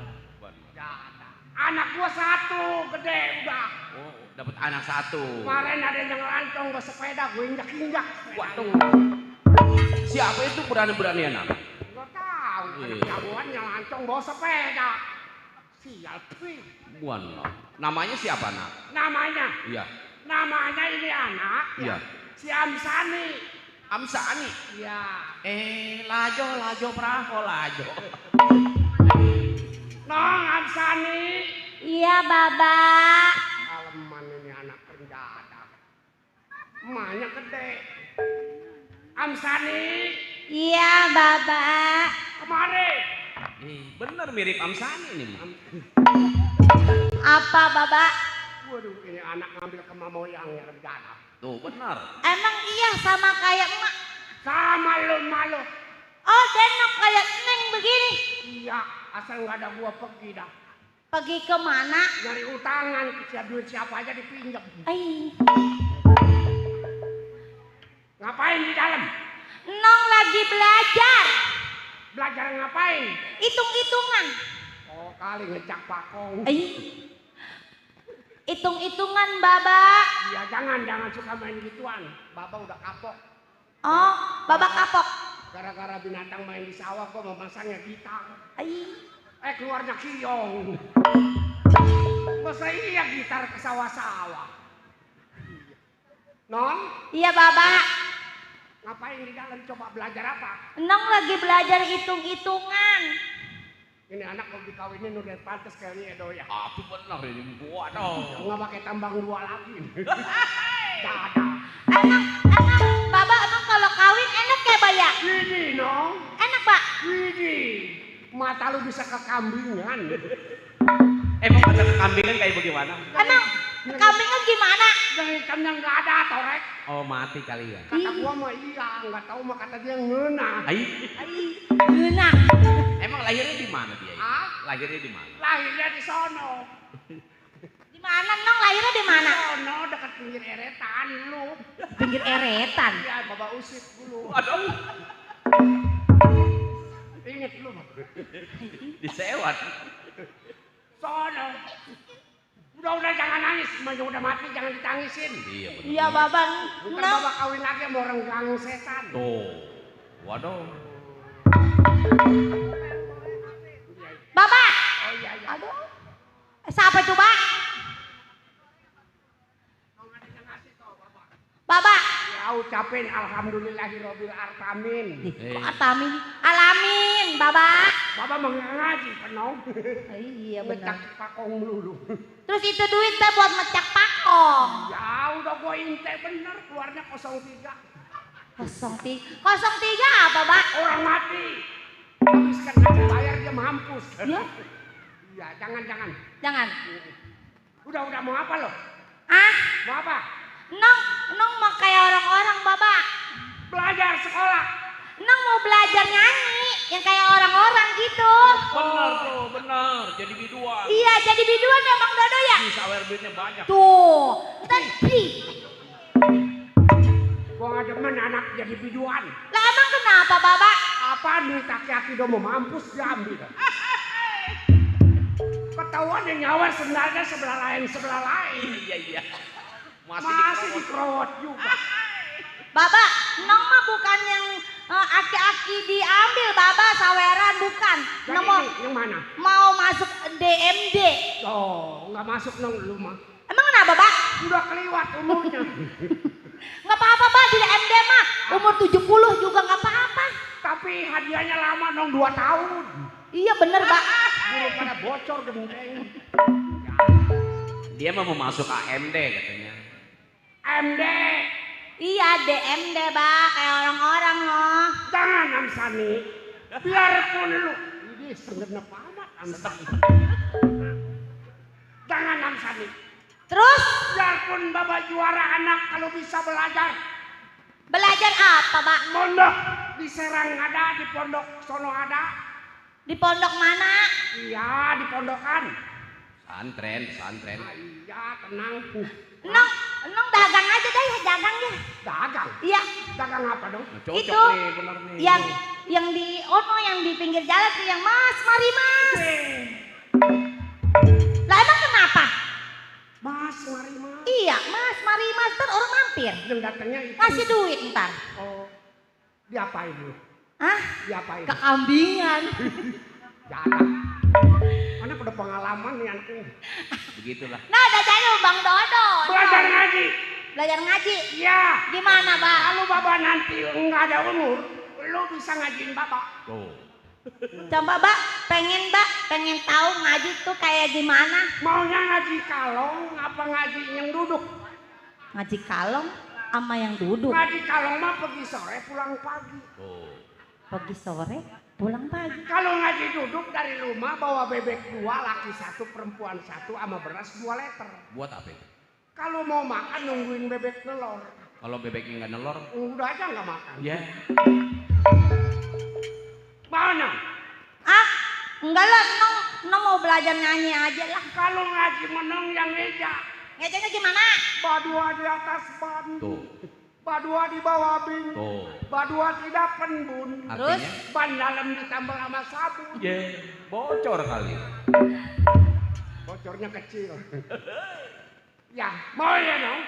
Anak gua satu, gede udah. Oh, dapat anak satu. Kemarin ada yang lancong bawa sepeda, gue injak-injak. Waduh. Siapa itu berani-berani anak? Gak tahu, anak Iya. jagoan yang lancong bawa sepeda. Sial, pih. Buana. Namanya siapa nak? Namanya Iya. Namanya ini anak Iya. si Amsani. Amsani. Iya. Lajo praho lajo. Nong Amsani. Iya, Baba. Aleman ini anak penjada. Emaknya gede. Amsani. Iya, Baba. Kemari. Bener mirip Amsani ini mah. Apa, Baba? Waduh, ini anak ngambil ke moyangnya penjada. Tuh bener. Emang iya sama kayak emak? Sama lu malu. Oh, denok kayak Neng begini. Iya, asal nggak ada gua pergi dah. Pergi kemana? Nyari utangan, duit siapa aja dipinjam. Ngapain di dalam? Nong lagi belajar. Belajar ngapain? Hitung-hitungan. Oh, kali ngecak pakong. Hitung-hitungan, Baba. Iya, jangan suka main gituan. Baba udah kapok. Oh, Baba kapok. Gara-gara binatang main di sawah, gua mau masangnya gitar. Ai. Keluarnya kiong. Masa iya gitar ke sawah-sawah? Non, Iya, Baba. ngapain di dalam? Coba belajar apa? Nong lagi belajar hitung-hitungan. Ini anak mau dikawinin udah pantas kali Edo ya. Tapi bener ini gua dong. Nggak pakai tambang dua lagi. Dada. Emang, Baba, emang kalau kawin enak ya, Pak ya? Widih, Nong. Enak, Pak. Widih. Mata lu bisa kekambingan. Emang ada kekambingan kayak bagaimana? Emang kambingnya gimana? Ikannya nggak ada, Torek. Oh mati kali ya. Kata gua mah iya, nggak tahu mah kata dia ngena. Enak. Emang lahirnya di mana dia? Hah? Lahirnya di mana? Lahirnya di sono. Di mana, Nong? Lahirnya di mana? Sono dekat pinggir eretan lu. Pinggir eretan. Iya, Baba Usip dulu. Aduh. Ingat lu. Disewat. Sono. Udah jangan nangis, emangnya udah mati jangan ditangisin. Iya bener. Iya, Baba. Bukan Nong. Baba kawin lagi sama orang gang setan. Tuh. Waduh. Baba. Oh iya. Aduh. Siapa itu, Pak? Baba. Ya ucapin alhamdulillahirobbil alamin. Kok atamin? Alamin, Baba. Baba mau ngaji penuh. Iya, Ngecak pakong melulu. Terus itu duit teh buat mecak pakong. Ya udah gua inte bener keluarnya 03. 03 apa, Pak? Orang mati. Habis kan nggak bayar dia mampus. Ya? Iya, jangan. Jangan. Udah mau apa lo? Ah, Mau apa? Nong mau kayak orang-orang, Baba. Belajar sekolah. Nong mau belajar nyanyi yang kayak orang-orang gitu. Bener tuh, bener. Jadi biduan. Iya, jadi biduan ya, Bang Dodo ya? Bisa aware duitnya banyak. Tuh, tadi. Gua nggak demen anak jadi biduan. Lah emang kenapa, Baba? Apaan duit aki-aki udah mau mampus diambil. Ketahuan yang nyawar sendalnya sebelah lain. Iya. Masih dikerowot juga. Baba, Nong mah bukan yang aki-aki diambil, Baba, saweran bukan. Yang Nong mau, ini, yang mana? mau masuk DMD. Oh, nggak masuk nong lu mah. Emang kenapa, Bak? Udah keliwat umurnya. Nggak apa-apa, Bak, di DMD mah. Umur 70 juga nggak apa-apa. Tapi hadiahnya lama nong 2 tahun. Iya bener, Bak. Bulu pada bocor gendeng. Dia mau masuk AMD katanya. MD. Iya, DMD, Bak, kayak orang-orang loh. Jangan Amsani. Biarpun lu. Ini segenap amat Amsani. Jangan Amsani. Terus Biarpun Baba juara anak kalau bisa belajar. belajar apa, Bak? Pondok di Serang ada, di pondok sono ada. Di pondok mana? Iya, di pondokan. Santren. Ah, iya, tenang. Nong dagang aja deh, dagang deh. Dagang. Iya, Dagang apa dong? Cocok itu nih, bener nih. yang di yang di pinggir jalan tuh yang mari mas. Lah emang kenapa? Mas, mari mas. Iya, mari mas, ntar orang mampir. Yang datangnya itu. Kasih duit ntar. Oh, diapain lu? Hah? Diapain? Kekambingan. Jalan. Mana pada pengalaman nih anak ini. Begitulah. Nah, udah jadi Bang Dodo. Belajar ngaji. Belajar ngaji. Iya. Gimana, Bang? Kalau Bapak nanti nggak ada umur, lu bisa ngajiin Bapak. Tuh. Coba, pengen tahu ngaji tuh kayak gimana? Maunya ngaji kalong apa ngaji yang duduk? Ngaji kalong sama yang duduk. Ngaji kalong mah pergi sore pulang pagi. Tuh. Pergi sore, pulang pagi. Kalau ngaji duduk dari rumah bawa bebek 2, laki 1, perempuan 1 sama beras 2 liter. Buat apa itu? Kalau mau makan nungguin bebek nelor. Kalau bebeknya nggak nelor, Udah aja nggak makan. ya. Mana? Ah, enggak lah, Nong mau belajar nyanyi aja lah. Kalau ngaji menong yang meja. Ngejanya gimana? Badua di atas ban. Tuh. Badua di bawah bin. Tuh. Badua tidak penbun. Terus? Artinya, Ban dalam ditambal sama sabun. ya bocor kali. Bocornya kecil. Ya, mau ya dong?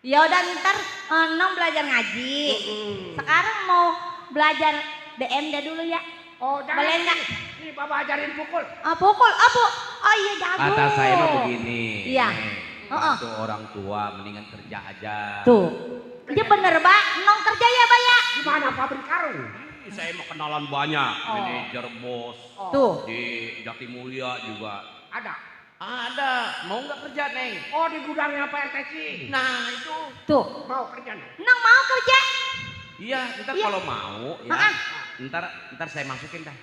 Ya udah ntar Nong belajar ngaji. Sekarang mau belajar DMD dulu ya. Oh, jangan. Boleh nggak? Nih, Bapak ajarin pukul. Pukul, Bu. Oh iya jago. Kata saya mah begini. Iya. Bantu orang tua mendingan kerja aja. Tuh. Iya bener, Pak. Nong kerja ya, Pak ya. Gimana pabrik karung? Ih, saya mah kenalan banyak. Manajer bos. Tuh. Di Jatimulya juga. Ada. Ada. Mau nggak kerja, Neng? Oh, di gudangnya Pak RTC. Nah, itu. Tuh. Mau kerja nih? Nong mau kerja. Iya, ntar Iya. kalau mau ya. Ah. Ntar saya masukin dah.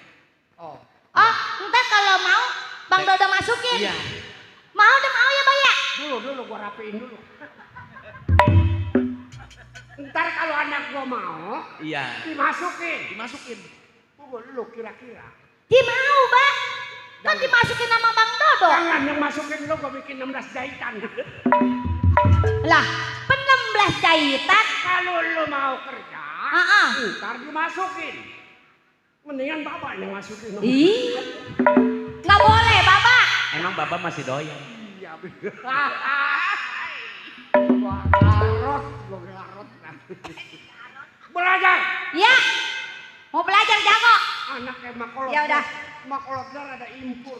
Oh. Oh, ntar kalau mau Bang Dodo masukin. Iya. Mau ya, Pak ya. Dulu gua rapiin dulu. Ntar kalau anak gua mau, Iya. dimasukin. Tunggu dulu kira-kira. Dia mau, Pak. Kan dimasukin sama Bang Dodo. Jangan yang masukin lu gua bikin 16 jahitan. Lah, 16 jahitan. Kalau lu mau kerja, ntar dimasukin. Mendingan Bapak yang masukin. Ih. Nggak boleh, Bapak. Emang Bapak masih doyan? Iya. Gua garot. Belajar. Ya. Mau belajar jago. Anak kayak makolot. Ya udah. Makolotnya ada impur.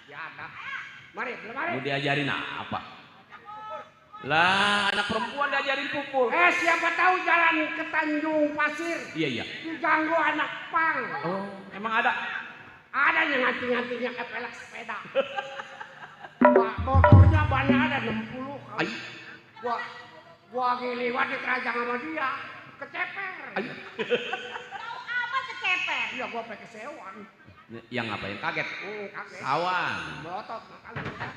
Ya ada. Mari. Mau diajarin apa? Lah, anak perempuan diajarin pukul. Siapa tahu jalan ke Tanjung Pasir Iya. diganggu anak pang. Oh, emang ada? Ada yang nganti-ngantinya kayak pelek sepeda. Motornya banyak ada 60. Ay. Gua ngeliwat di keranjang sama dia. Keceper. Ay. Tahu apa keceper? Iya gua pakai sewan. Yang apa? Yang kaget? Kaget. Awan. Melotot makanya.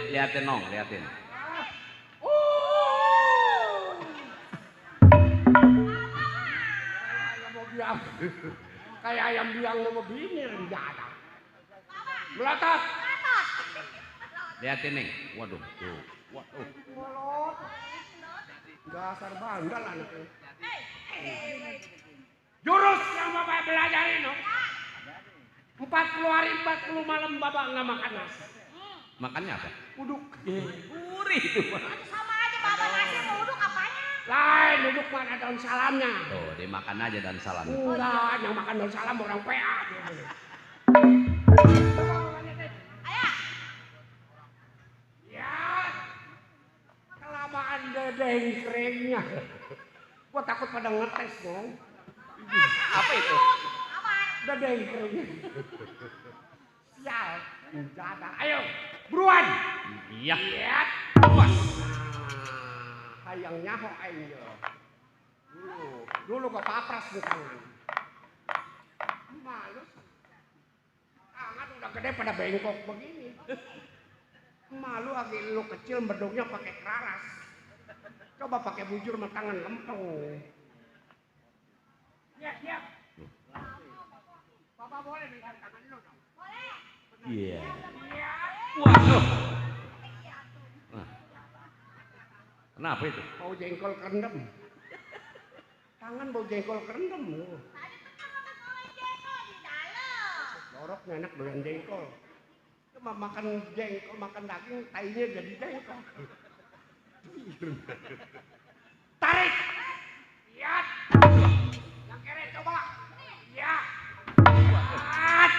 Liatin Nong, liatin. Kayak ayam biang sama bini rencana. Melotot. Liatin nih. Waduh, tuh. Waduh. Melot. Dasar bandel anaknya. Jurus yang Bapak belajarin no. 40 hari 40 malam Bapak nggak makan nasi. Makannya apa? Uduk. Gurih itu. Sama aja Bapak nasi mau uduk apanya? Lain uduk mana daun salamnya. Tuh, dimakan aja dan salam. Enggak, yang makan daun salam orang PA. Ya, kelamaan dedeng keringnya. Gua takut pada ngetes dong. Apa itu? Dedeng keringnya. Sial, enggak ada. Ayo, buruan. Iya. Lihat. Nah, hayang nyaho ayo. Dulu gua papras di tangan. Malu. Tangan udah gede pada bengkok begini. Malu lagi lu kecil bedognya pakai keraras. Coba pakai bujur sama tangan lempeng. Ya. Bapak boleh megang tangan lu dong? Iya. Iya. Waduh. Nah. Kenapa itu? Bau jengkol kerendam. Tangan bau jengkol kerendam lu. Doroknya enak doyan jengkol. Cuma makan jengkol, makan daging, tainya jadi jengkol. Tarik. Lihat. Yang kere coba. Ya. Lihat.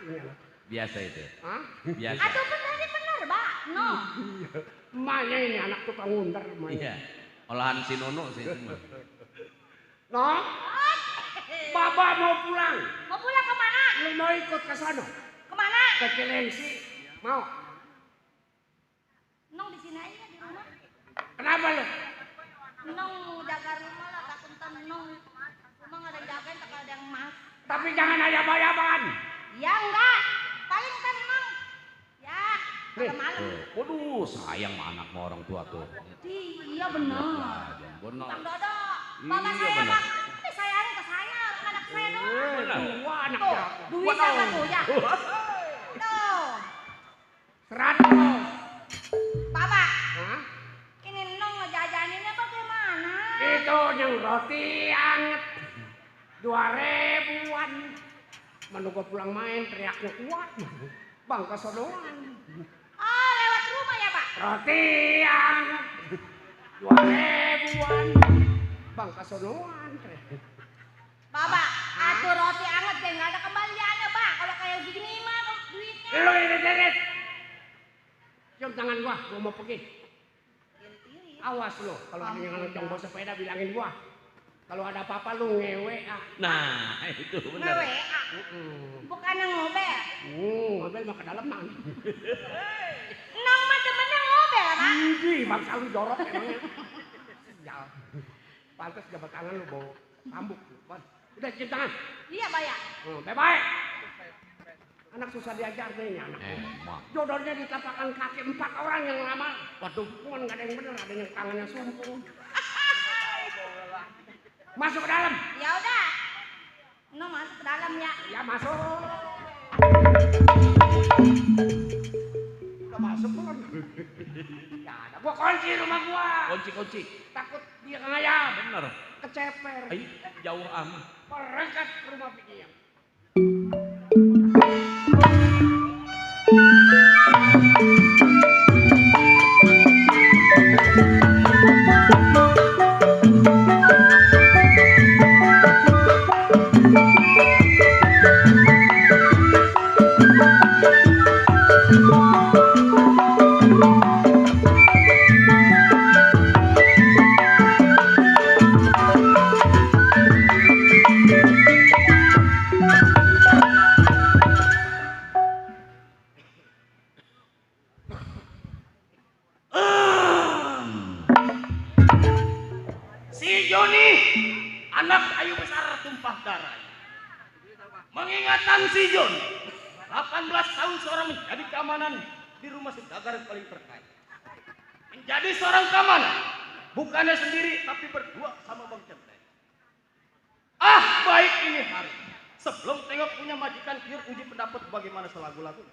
ini anak. Biasa itu. Hah? Biasa. Aduh benar, Pak. No. Emaknya ini anak tukang ngundar Iya. emaknya. Olahan si Nono sih. No, Baba mau pulang. Mau pulang kemana? Lu mau ikut ke sana? Kemana? Ke Cilengsi. Mau? Nong di sini aja di rumah. Kenapa lu? Nong jaga rumah lah, takut ntar Nong rumah nggak ada yang jagain, tak ada yang mas. Tapi jangan ayam-ayaman. Ya enggak, paling kan Nong. Ya, Nih. kalau malam. Waduh, sayang sama anak sama orang tua tuh. Iya benar. Benar. Bang Dodo, Iya, bapak saya benar. bang, ini sayang ke saya, anak saya doang. Benar. Dua anak Tuh, ya. duit apa tuh ya? Tuh, 100. bapak, Hah? ini Nong ngejajaninnya bagaimana? Itu yang roti anget 2.000-an. Mana gua pulang main teriaknya kuat. Bang kesonoan. Oh, lewat rumah ya Pak? Roti anget 2.000-an. Bang kesonoan. Bapak, atur roti anget deh, nggak ada kembaliannya Pak. Kalau kayak gini mah duitnya. Lu ini deret. Cium tangan gua mau pergi. Awas lu, kalau ada yang ngecong bawa sepeda bilangin gua. Kalau ada apa-apa lu ngewe ah. Nah, itu benar. Nge-WA, bukan ngobel. Mobil mah ke dalam nang. Nong mah demennya ngobel Pak. Ih, bangsa lu jorok emangnya. Ya. Pantes jabat tangan lu bawa tambuk. Udah cium tangan. Iya Pak ya. Bye-bye. Anak susah diajar nih anak. Emak. Jodohnya di tapakan kaki 4 orang yang ngelamar. Waduh, bukan gak ada yang bener, ada yang tangannya sumpung. Masuk ke dalam. Ya udah. Nong masuk ke dalam ya. Ya masuk. Udah masuk belum? Ya ada. Gua kunci rumah gua. Kunci. Takut dia ngayam. Benar. Keceper. Ayo, jauh amat. Perekat rumah pikinya. Si Joni, anak Ayu besar tumpah darah. Mengingatkan si Joni, 18 tahun seorang menjadi keamanan di rumah saudagar yang paling terkaya. Menjadi seorang keamanan, bukannya sendiri tapi berdua sama Bang Centeng. Ah, baik ini hari. Sebelum tengok punya majikan kiur uji pendapat bagaimana selagu-lagu.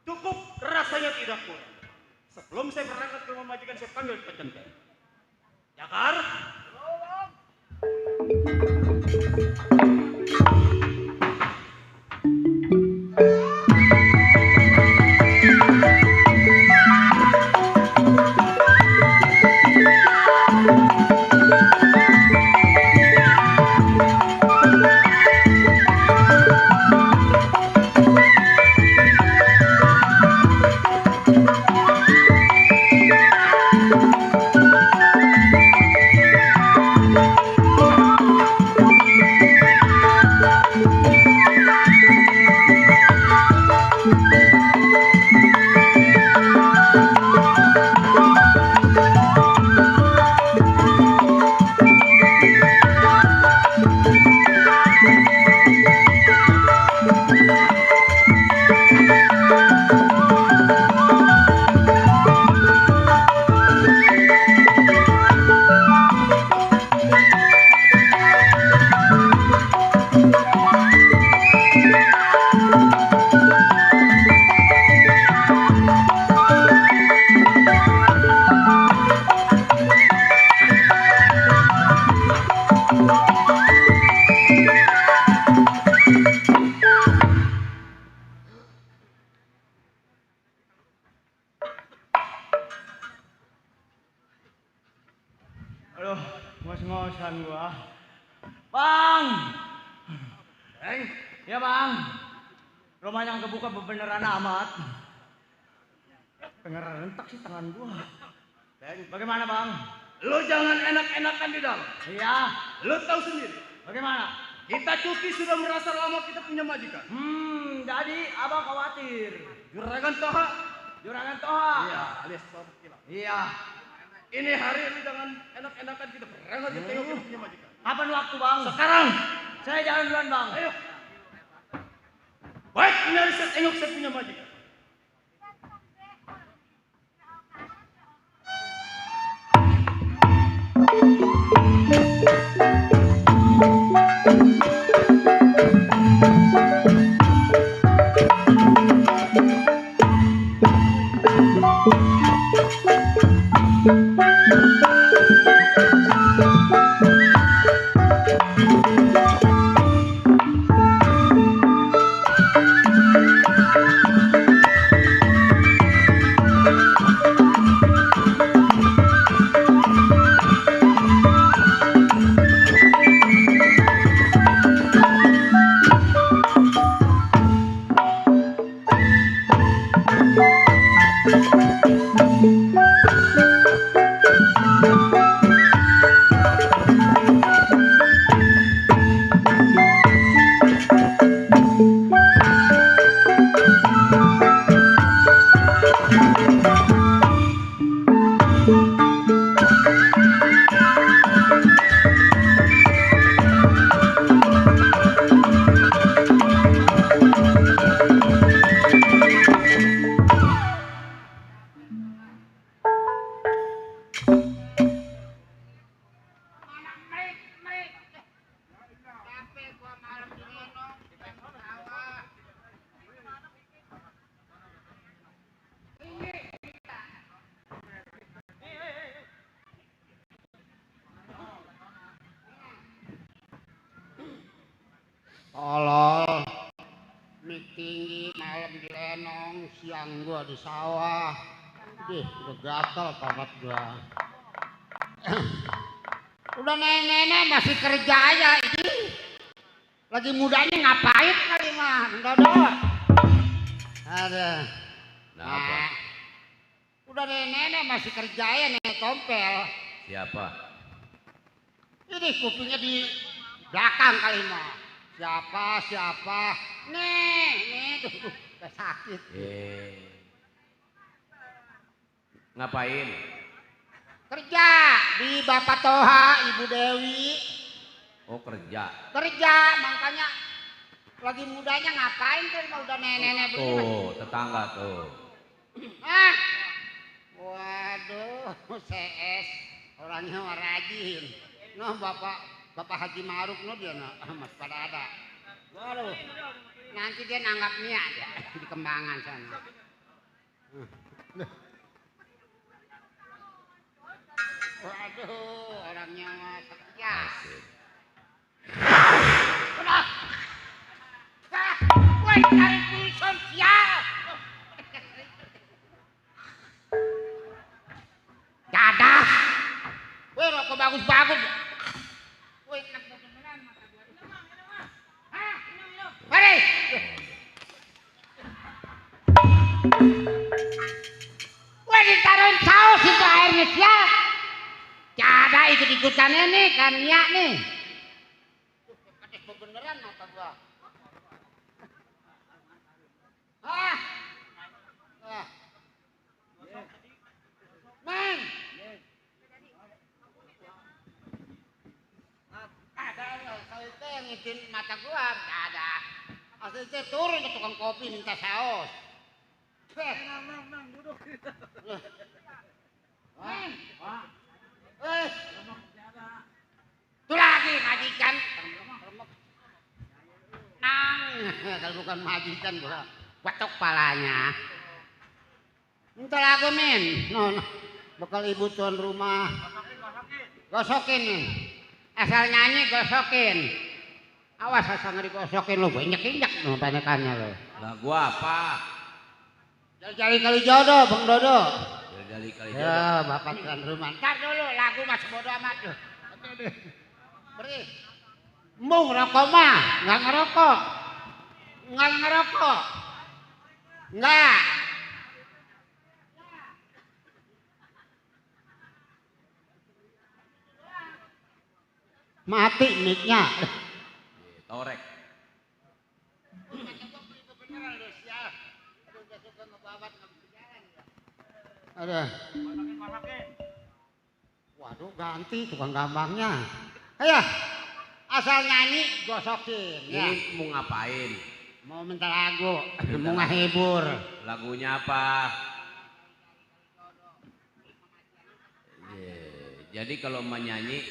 Cukup rasanya tidak kurang. Sebelum saya berangkat ke rumah majikan, saya panggil Pak Centeng. Jakar. Bang. Ya bang. Rumahnya yang kebuka beneran amat. Pengeran rentak sih tangan gua. Bagaimana bang? Lu jangan enak-enakan di dalam. Iya. Lu tahu sendiri. Bagaimana? Kita cuti sudah merasa lama kita punya majikan. Jadi abang khawatir. Juragan Toha. Juragan Toha. Iya, alias Toha Kilau. Iya. Ini hari lu jangan enak-enakan kita berangkat di tengok kita punya majikan. Kapan waktu bang? Sekarang. Saya jalan duluan bang. Ayo. Baik, ini hari saya tengok saya punya majikan. Tolol, mik tinggi, malam di lenong, siang gua di sawah. Dih, udah gatal papat gua. Udah nenek-nenek masih kerja aja ini. Lagi mudanya ngapain kali mah, Dodo? Ada. Nah, udah nenek-nenek masih kerja ya nenek tompel. Siapa? Ini kupingnya di belakang kali mah. Siapa? Nih, tuh, udah sakit. Ngapain? Kerja di Bapak Toha, Ibu Dewi. Oh kerja. Kerja, makanya lagi mudanya ngapain tuh mau udah nenek-nenek begini. Tuh tetangga tuh. Hah? Waduh, CS orangnya mah rajin. Noh Bapak Haji Maruk no dia no, mas pada ada. Waduh, nanti dia nanggap niat ya di Kembangan sana. Waduh, orangnya mah setia. Udah. Woi, cari tulisan siap. Dadah. Woi, rokok bagus-bagus. Woi, kenapa beneran mata gua? Hah? Mari. Woi, ditaruhin saus itu airnya siap. Cada ikut-ikutannya nih, kan ya nih. Ada beneran mata gua. Hah? Wah. Neng. Ada saya itu yang ngizin mata gua, nggak ada. Asal itu turun ke tukang kopi minta saus. Neng, duduk. Neng. Itu lagi majikan. Nang, kalau bukan majikan gua watok palanya. Minta lagu min, no, bakal ibu tuan rumah. Gosokin nih, asal nyanyi gosokin. Awas asal nggak digosokin lo, injek-injek no panekannya lo. Lagu apa? Jali kali jodoh, Bang Dodo. Jali kali jodoh. Ya, bapak tuan rumah. Ntar dulu lagu mas bodo amat tuh. Beri. Mau ngerokok mah, nggak ngerokok. Nggak ngerokok. Nggak. Mati mic-nya. Torek. Ada. Waduh, ganti tukang gampangnya. Ayo, asal nyanyi gosokin. Ya. Ini mau ngapain? Mau minta lagu, mau ngehibur. Lagunya apa? Jadi kalau menyanyi,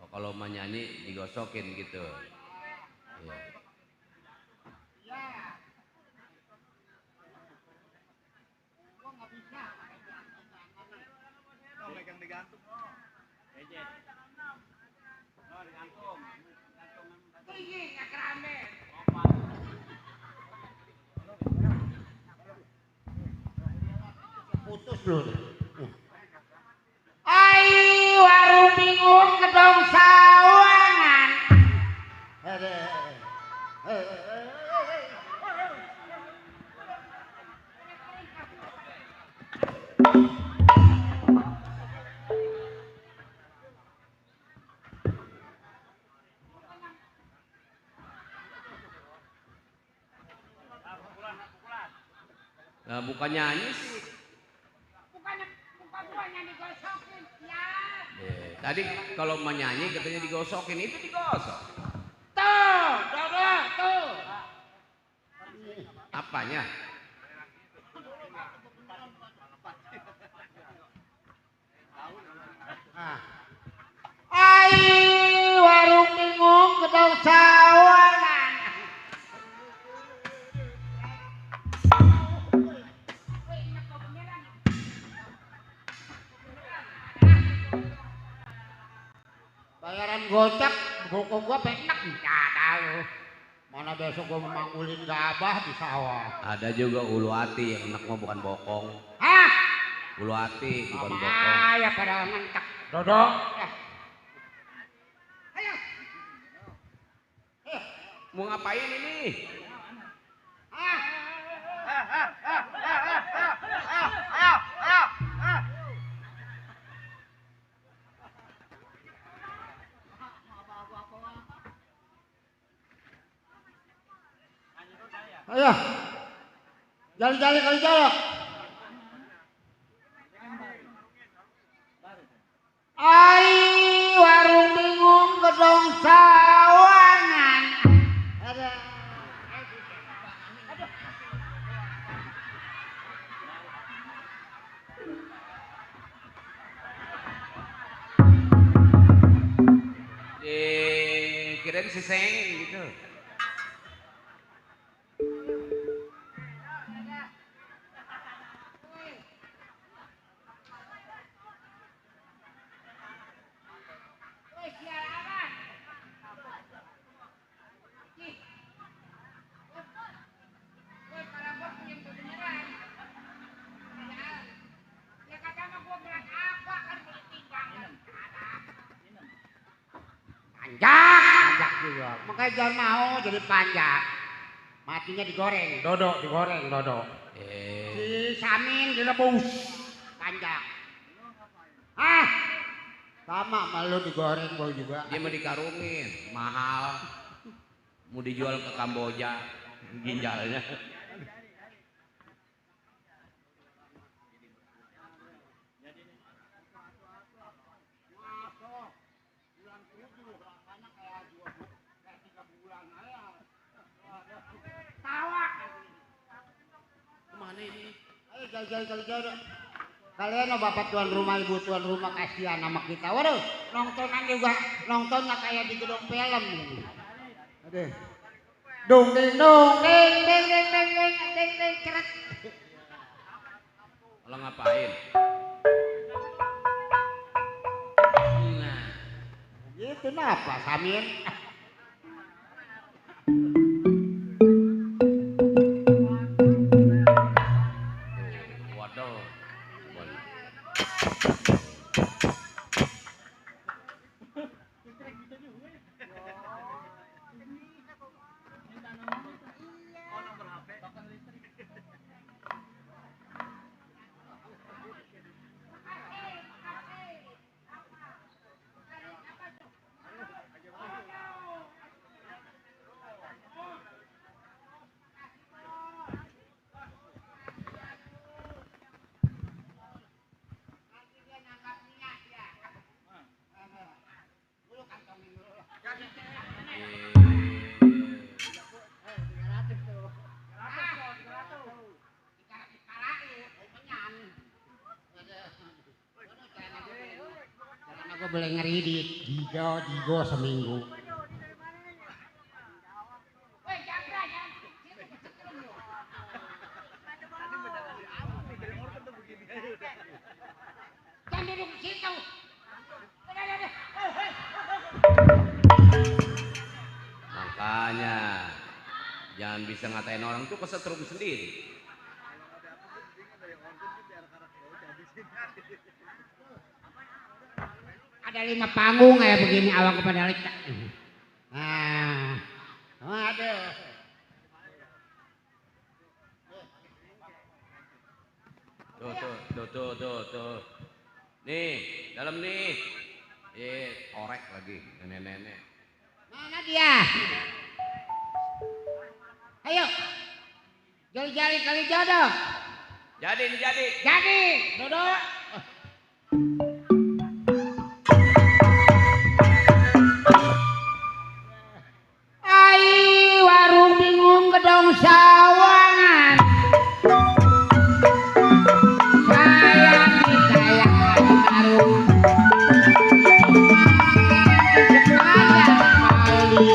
kalau menyanyi digosokin gitu. Iya. Putus loh. Ai warung bingung kedong sawangan. Nah, bukan nyanyi sih. Bukan gua nyanyi gosokin ya. Tadi kalau menyanyi katanya digosokin, itu digosok. Tuh, tuh. Apanya? Ai warung bingung kedong sawangan. Bayaran gocap, buku gua penak nggak tahu. Mana besok gua memanggulin gabah di sawah. Ada juga ulu hati yang enak mah bukan bokong. Hah? Ulu hati bukan bokong. Ya pada ngentak. Dodok. Ayo. Mau ngapain ini? Ah. Ayo. Jali-jali kali jalak. Ai warung bingung gedong sawangan. Ada. Kirain sisengin gitu. Panjak juga. Makanya jangan mau jadi panjak. Matinya digoreng, dodok digoreng, dodok. Si Samin direbus, panjak. Ah, sama malu digoreng gua juga. Dia mau dikarungin, mahal. Mau dijual ke Kamboja ginjalnya. Kemana ini? Ayo jauh-jauh. Kalian oh bapak tuan rumah, ibu tuan rumah, kasihan sama kita. Waduh, nontonan juga, nontonnya kayak di gedung film. Aduh. Dong ding ceret. Kalau ngapain? Nah, Itu kenapa, Samin? waduh. Aku boleh ngeridit digo seminggu. Jangan duduk di situ. Makanya jangan bisa ngatain orang tuh kesetrum sendiri. Ada 5 panggung kayak begini awak kepada lecak. Nah, aduh. Tuh. Nih, dalam nih. Orek lagi nenek-nenek. Mana dia? Ayo. Jali-jali kali jodoh. Jadi. Jadi, duduk. Ai, warung bingung gedong sawangan. Sayang warung. Sepanjang kali.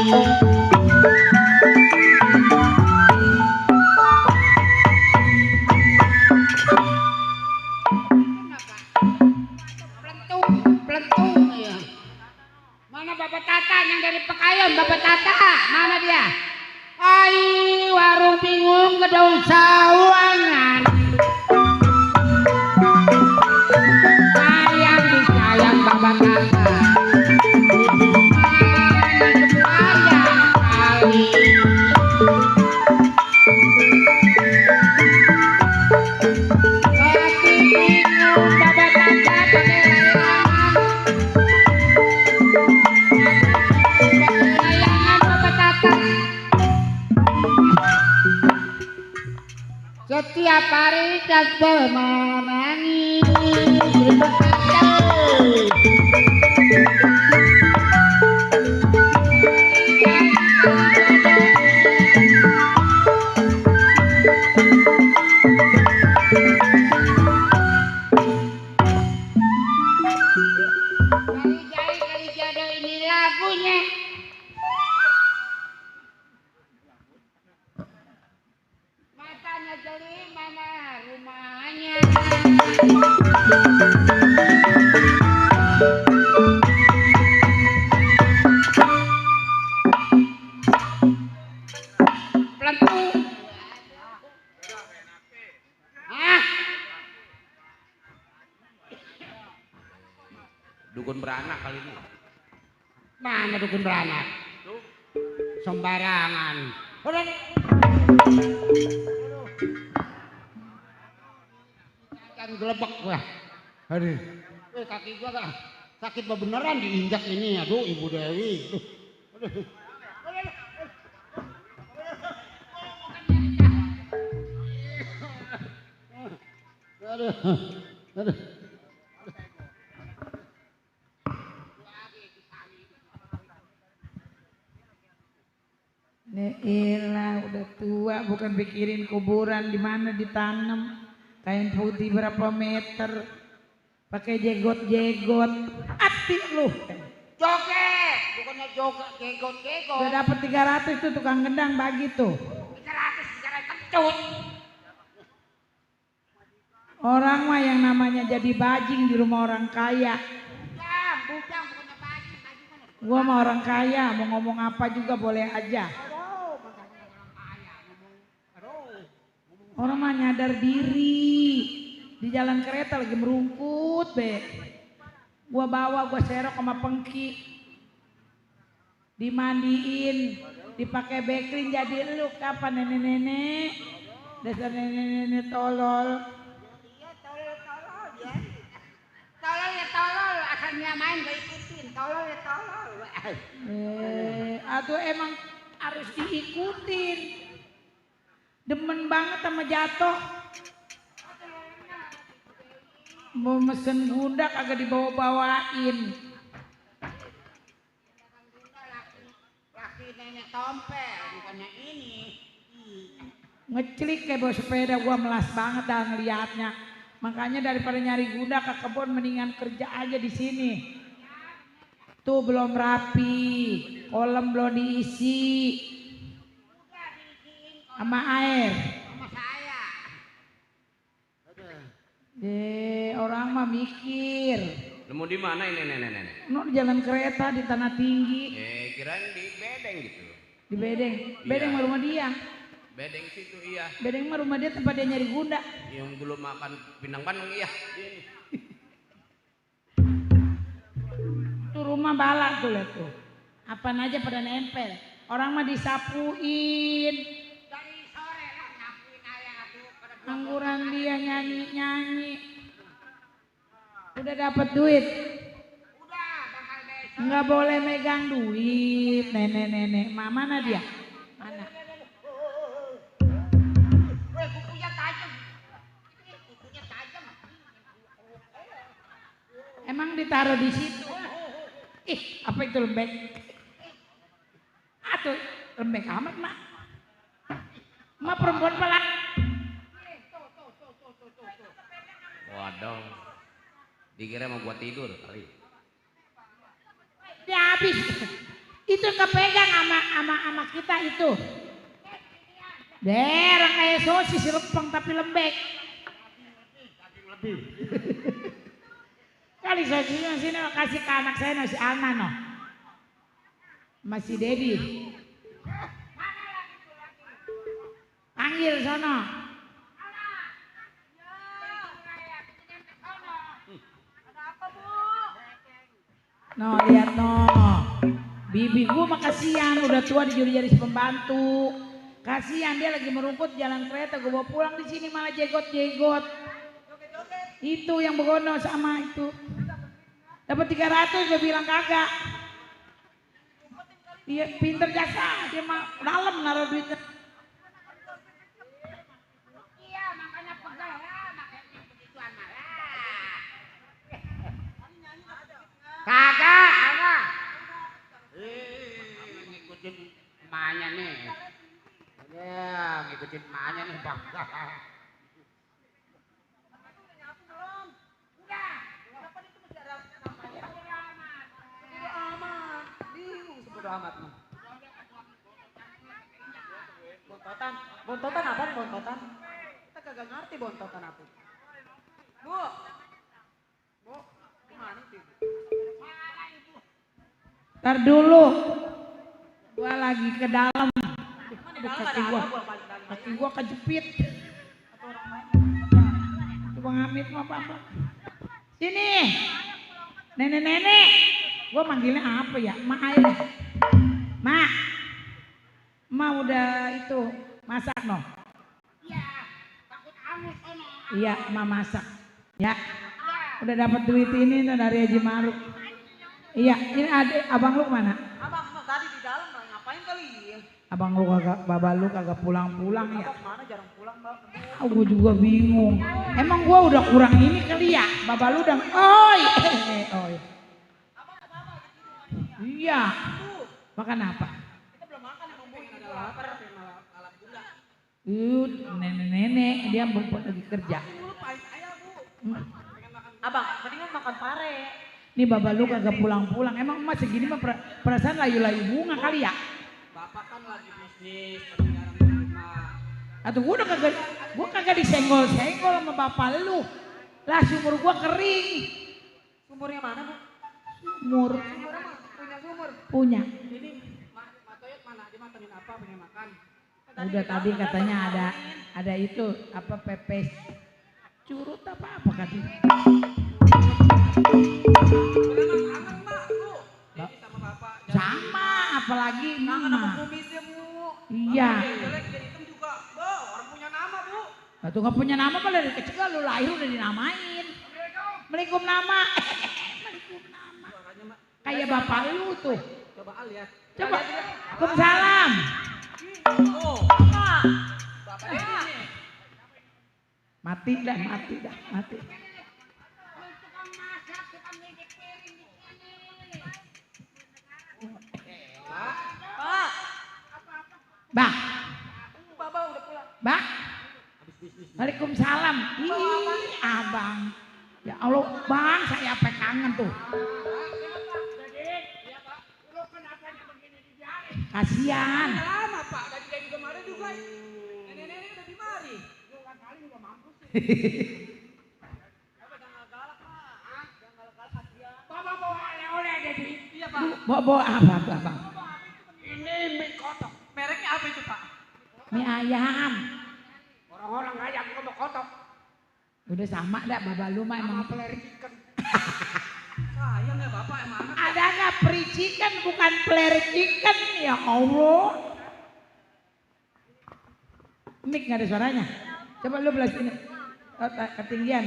Pelentung ya. Mana Bapak Tata yang dari Pekayon, Bapak Tata, mana dia? Ai, warung bingung gedung sawangan. Sayang disayang Bapak Tata. Sepanjang kali. Hati bingung Bapak Tata pakai layangan. Layangan Bapak Tata. Setiap hari dan menangis. Terima kasih. Kali jodoh ini lagunya. Matanya jeli, mana rumahnya. Pelentung. Ah, Dukun beranak kali ini. mana dukun beranak? Sembarangan. Udah. Kan gelebek gua. Aduh. Kaki gua kan sakit beneran diinjak ini. Aduh, Ibu Dewi. Aduh. Aduh. Aduh. Neilah udah tua bukan pikirin kuburan di mana ditanam kain putih berapa meter pakai jegot ati lu Joget, bukannya joget, gegot. udah dapet 300 tuh tukang gendang bagi tuh 300 bicara kecut. orang mah yang namanya jadi bajing di rumah orang kaya Bujang bukannya baju mana? gua mah orang kaya mau ngomong apa juga boleh aja orang mah nyadar diri di jalan kereta lagi merungkut be gua bawa gua serok sama pengki dimandiin dipakai beklin jadi lu kapan nenek-nenek dasar nenek-nenek tolol Iya tolol ya. Tolol asalnya main gak ikutin. Tolol ya tolol. aduh emang harus diikutin demen banget sama jatuh mau mesen gunda kagak dibawa-bawain Laki nenek tompel bukannya ini. ngeclik kayak bawa sepeda gua melas banget dah ngeliatnya makanya daripada nyari gunda ke kebun mendingan kerja aja di sini Tuh belum rapi, kolam belum diisi sama air. Sama saya. Orang mah mikir. Nemu di mana ini nenek? No, di jalan kereta di tanah tinggi. Kirain di bedeng gitu. Di Bedeng. Bedeng mah rumah dia. Bedeng situ iya. Bedeng mah rumah dia tempat dia nyari gunda. Yang belum makan pinang Bandung iya. Tuh rumah balak tuh lihat tuh. Apaan aja pada nempel. Orang mah disapuin. Dari sore lah nyapuin ayah tuh pada Angguran dia nyanyi-nyanyi. Udah dapat duit. udah bakal besok. Nggak boleh megang duit. Nenek-nenek. Mana dia? Mana? Weh, kukunya tajam. Kukunya tajam. Emang ditaruh di situ? Ih, apa itu lembek? Atuh, lembek amat, Mak. Mak perempuan pelak. Waduh. Dikira mau buat tidur kali. Dia habis. Itu kepegang sama kita itu. Derang kayak sosis lepeng tapi lembek. Kali sosisnya sini kasih ke anak saya si Alma no. Masih Dedi. Panggil sono. No, lihat no. Bibi gua mah kasihan udah tua dijuri-juri si pembantu. Kasihan dia lagi merungkut jalan kereta, gua bawa pulang di sini malah jegot-jegot. Itu yang begono sama itu. Dapat 300 dia bilang kagak. Iya pinter jasa, dia mah dalam naruh duitnya. Iya, makanya pegang lah, makanya begituan malah. Kagak. Ngikutin emaknya nih. Ya, ngikutin emaknya nih, Bang. Bontotan apa nih bontotan? Kita kagak ngerti bontotan apa. Bu, gimana sih? Ntar dulu. Gua lagi ke dalam. Kaki gua kejepit. Coba ngamit mau apa? Sini. Nenek-nenek. Gua manggilnya apa ya? Mak air. Mak. Mak udah itu masak no. Iya, takut amis ono. Iya, Mak masak. Ya. Udah dapat duit ini no, dari Haji Maruk. Iya, ini adik abang lu mana? Abang tadi di dalam ngapain kali? Abang lu kagak, baba lu kagak pulang-pulang ya. Abang mana jarang pulang, Bang. Gue juga bingung. Emang gua udah kurang ini kali ya? Baba lu udah, oi. Iya. Makan apa? Kita belum makan emang Bu, ada lapar malah alat gula. Nenek-nenek dia lagi kerja. Lupain ayah, Bu. Abang, mendingan makan pare. Nih baba lu kagak pulang-pulang. Emang emak segini mah perasaan layu-layu bunga kali ya? Bapak kan lagi bisnis, jarang di rumah. Atau gua kagak disenggol-senggol sama bapak lu. Lah sumur gua kering. Sumurnya mana, Bu? Sumur Sumurnya mah punya sumur. punya. Ini Mak Toyot mana? Dia matengin apa pengen makan? Udah tadi katanya ada itu apa pepes curut apa katanya. Sama Bapak. Sama apalagi Kangen nama. sama kumisnya, Bu. Iya. Yang jelek jadi hitam juga. Bo, orang punya nama, Bu. Atau nggak punya nama malah dari kecil lu lahir udah dinamain. Assalamualaikum nama. Assalamualaikum nama. Kayak bapak lu tuh. Coba lihat. Coba. Waalaikumsalam. Oh, Bapak. Bapak ini. Mati dah. Pak. Bang, Bapak udah pulang. bang. Waalaikumsalam. Ih, abang. Ya Allah, bang, saya apa kangen tuh. Kasihan. Lama Pak, dari kemarin juga. Nenek-nenek udah di mari. Dua kali juga mampus sih. Apa jangan galak Pak? Jangan galak kasihan. Bapak bawa oleh-oleh Dedi. Iya Pak. Bawa apa bang? Ini mie kotok. Mereknya apa itu Pak? Mie ayam. Orang-orang ayam ngomong kotok. Udah sama dah baba lu mah emang. Peleri chicken. Sayang ya Bapak emang. Ada nggak free chicken bukan flare chicken ya Allah. Mik nggak ada suaranya. Coba lu belah sini. Oh, ketinggian.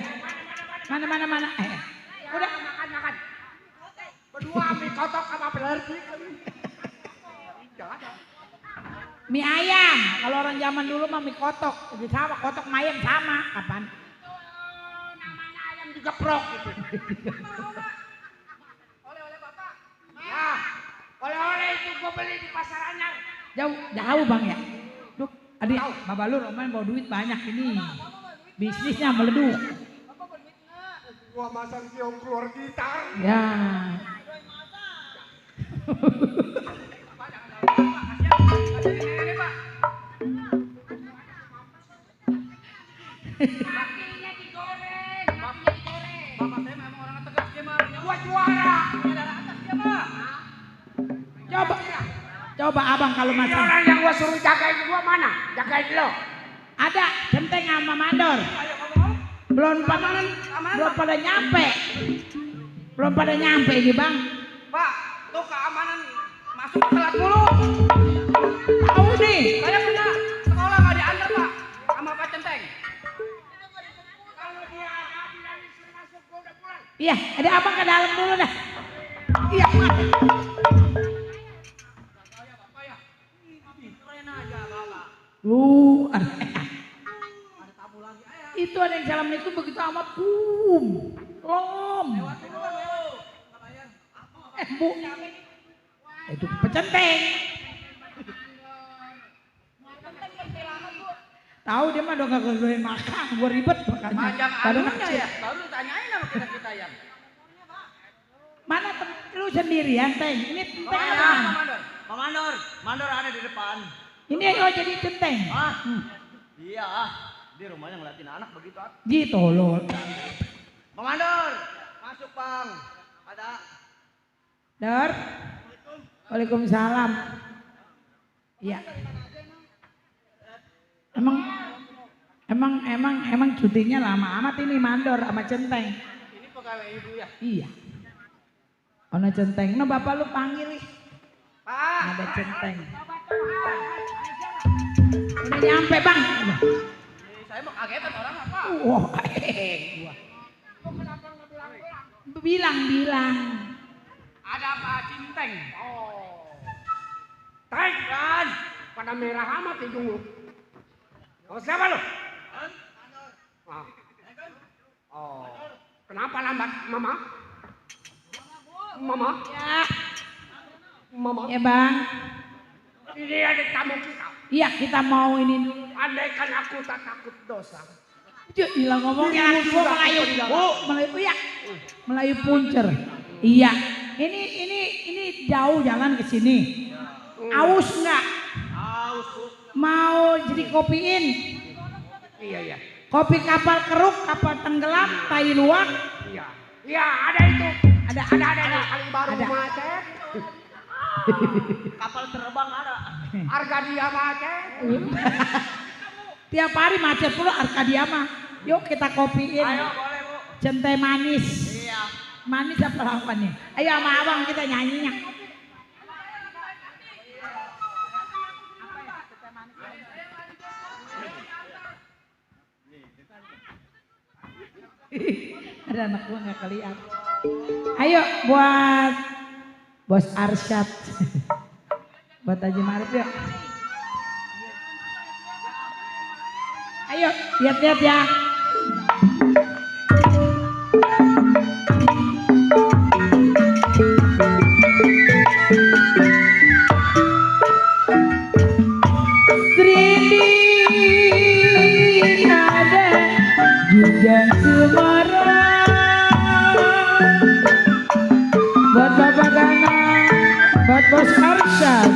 Mana. Udah Makan. Berdua mie kotok sama peleri chicken. Jangan ada. mie ayam. Kalau orang zaman dulu mah mie kotok. Jadi sama kotok sama ayam sama. Kapan? Namanya ayam digeprok gitu. Oleh-oleh Bapak. Ya, oleh-oleh itu gue beli di pasar anyar. Jauh bang ya. Duk, adik, baba lu Roman bawa duit banyak ini. Bisnisnya meleduk. Gua masang tiong keluar gitar. Ya. Pak, jangan Pak. Kasihan nenek Pak. Kakinya digoreng. Bapak saya memang orang tegas dia mah. Gua juara. Darah atas dia mah. Coba abang kalau Ini masang. orang yang gua suruh jagain gua mana? Jagain lo. Ada centeng sama mandor. Ayo ngomong. Belum pada nyampe ini bang. Pak, tuh keamanan masuk telat mulu. Tahu nih. Saya pernah sekolah nggak diantar Pak sama Pak Centeng. Kalau dia bilang disuruh masuk, gua udah pulang. Iya, ada abang ke dalam dulu dah. Iya. Saya Bapak ya. Keren aja Bapak. Lu Ada tamu lagi ayah. itu ada yang assalamualaikum begitu amat boom. Lom. Lewat dulu Bang, lewat. Nggak bayar. Bu. Itu pecenteng. Tahu dia mah udah gak gue makan, gue ribet makanya. Panjang Baru anunya kecil. ya. Baru ditanyain sama kita ya. Mana lu sendirian teng? Ini teng apa? Pak Mandor ada di depan. Ini oh jadi centeng. Ah, iya. Di rumahnya ngeliatin anak begitu. Gitu loh. Pak Mandor, masuk Bang. Ada. Dor. Waalaikumsalam. Iya. Emang cutinya lama amat ini mandor sama centeng. Ini pegawai ibu ya. Iya. Ono centeng, no bapak lu panggil nih. Pak. Ada centeng. Udah nyampe bang. Saya mau kagetan orang apa? Wah, gua. Bilang. Ada Pak Cinteng. Oh. Teng kan. Pada merah amat hidung lu. Oh siapa lu? Ah. Oh. Kenapa lambat Mama? Ya. Mama. Ya bang. Ini ada tamu kita. Iya kita mau ini dulu. Andaikan aku tak takut dosa. Gila ngomongnya gua Melayu. Melayu ya. Melayu puncer. Iya. Ini jauh jalan ke sini. Aus enggak? Aus. Mau jadi kopiin? Iya. Kopi kapal keruk, kapal tenggelam, tai luwak. Iya. Iya, ada itu. Ada. Kali baru Ada. macet. Kapal terbang ada. Harga dia macet. Tiap hari macet pula Arkadia mah. Yuk kita kopiin. Ayo boleh Bu. Centai manis. Iya. Manis apa lawan nih? Ayo sama abang kita nyanyinya. Ada anak gua nggak kelihatan. Ayo buat Bos Arsyad. Buat Haji Maruf yuk. Ayo lihat-lihat ya. Sri ada juga Semarang. Buat Bapak Gana, buat Bos Arsyad.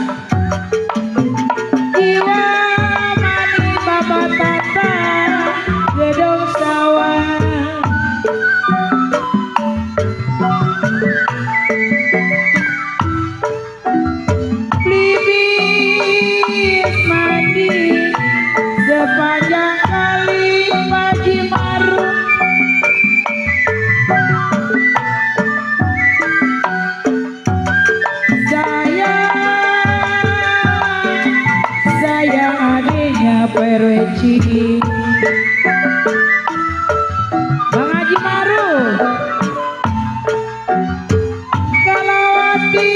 Perweci Bang Haji Maruf kalau hati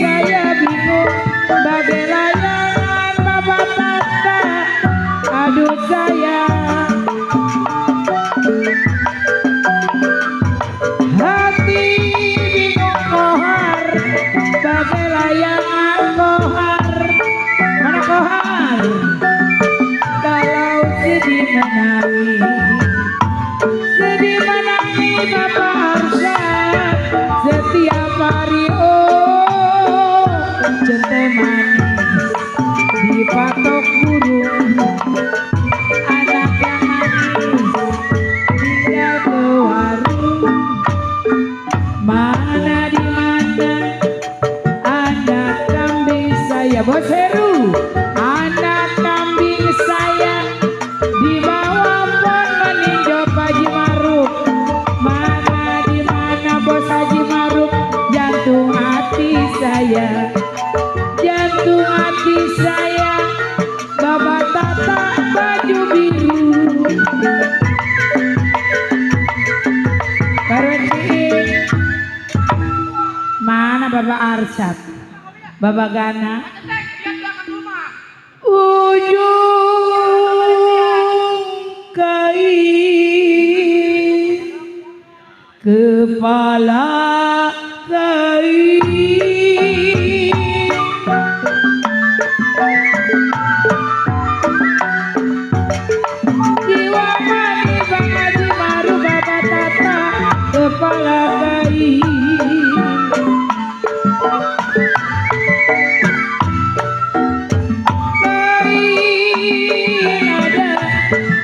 saya bingung bagai layangan Bapak Tata aduh saya hati bingung kohar bagai layangan kohar mana kohar kalau sedih menangis Bapak Arsyad setiap hari oh centai manis dipatok burung anak yang manis tinggal ke warung mana di mana anak kambing saya Bos Heru anak kambing saya di bawah pohon meninjau Pak Haji Maruf mana di mana Bos Haji Maruf jantung hati saya Bapak Tata baju biru Perweci mana Bapak Arsyad Bapak Gana ujung kain kepala kain jiwa mani Bang Haji Maruf Bapak Tata kepala kain ada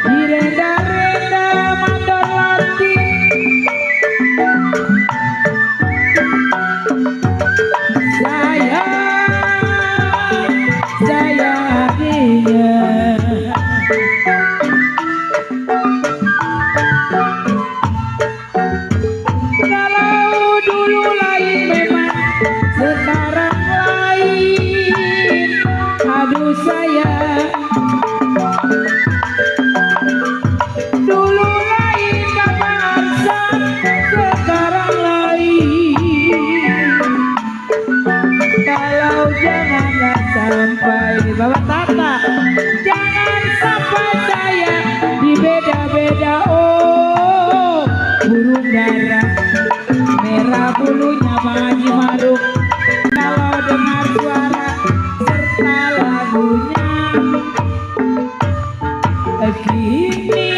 di renda-renda Mandorwanti saya ingat kalau dulu lain memang sekarang lain aduh saya dulu lain Bapak Arsyad sekarang lain kalau janganlah sampai Bapak Tata jangan sampai saya dibeda-beda oh burung darah merah bulunya Bang Haji Maruf kalau dengar suara serta lagunya kini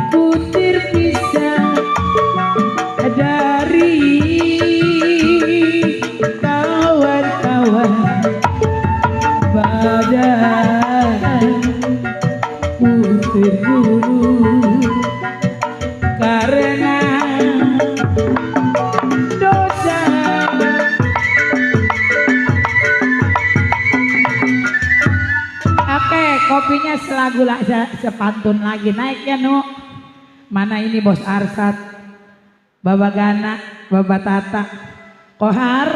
butir pisang dari kawan-kawan badan butir buru karena dosa oke kopinya selagu lah sepantun lagi naik ya Nu mana ini Bos Arsyad Bapak Gana Bapak Tata Kohar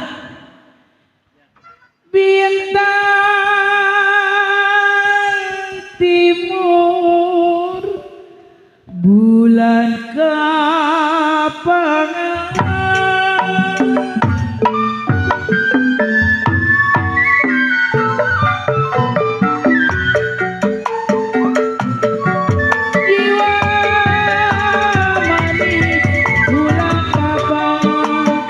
bintang timur bulan kapangan jiwa manis bulan kapangan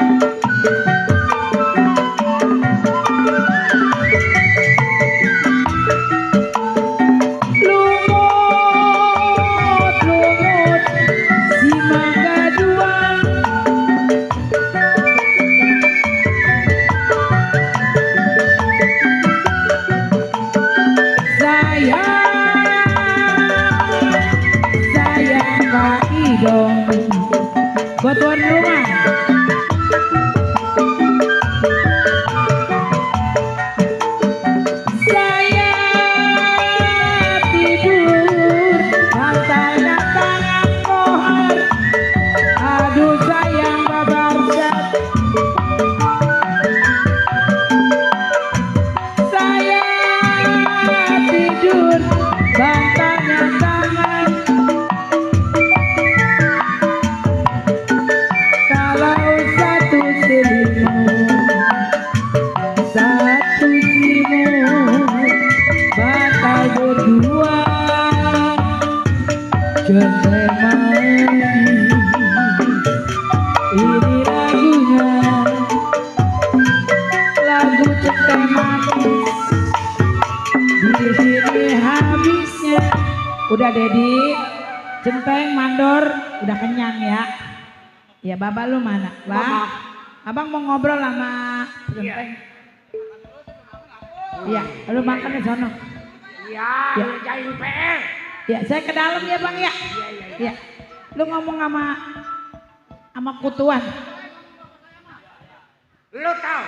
lagu Centeng Manis di sini habisnya. Udah Dedi, Centeng mandor udah kenyang ya. Ya Baba lu mana? Bang, abang mau ngobrol sama Centeng. Iya, lu makan di sono. Iya, Ya. ngerjain PR. Ya, saya ke dalam ya Bang ya. Iya. Lu ngomong sama kutuan. Lu tahu?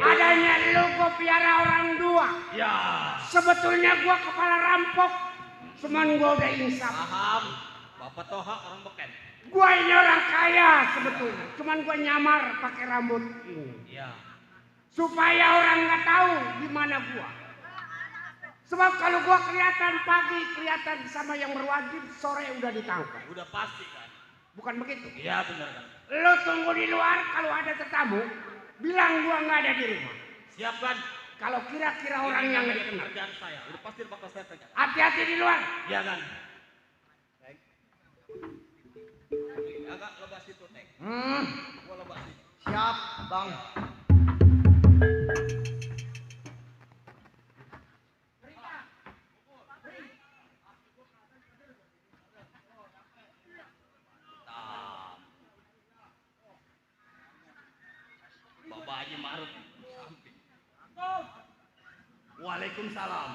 Adanya lu gua piara orang dua. Ya. Sebetulnya gua kepala rampok. Cuman gua udah insaf. Paham. Bapak Toha orang beken. Gua ini orang kaya sebetulnya. Cuman gua nyamar pakai rambut ini. Iya. Supaya orang nggak tahu di mana gua. Sebab kalau gua kelihatan pagi, kelihatan sama yang berwajib, sore udah ditangkap. Udah pasti kan. Bukan begitu? Iya benar kan. Lo tunggu di luar, kalau ada tetamu, bilang gua nggak ada di rumah. Siap kan? Kalau kira-kira orang yang nggak dikenal. Kerjaan saya. Udah pasti bakal saya kerja. Hati-hati di luar. Iya kan. Agak lebas itu Teng. Gua lebas itu. Siap, Bang. Bapak Haji Ma'ruf. Samping. Waalaikumsalam.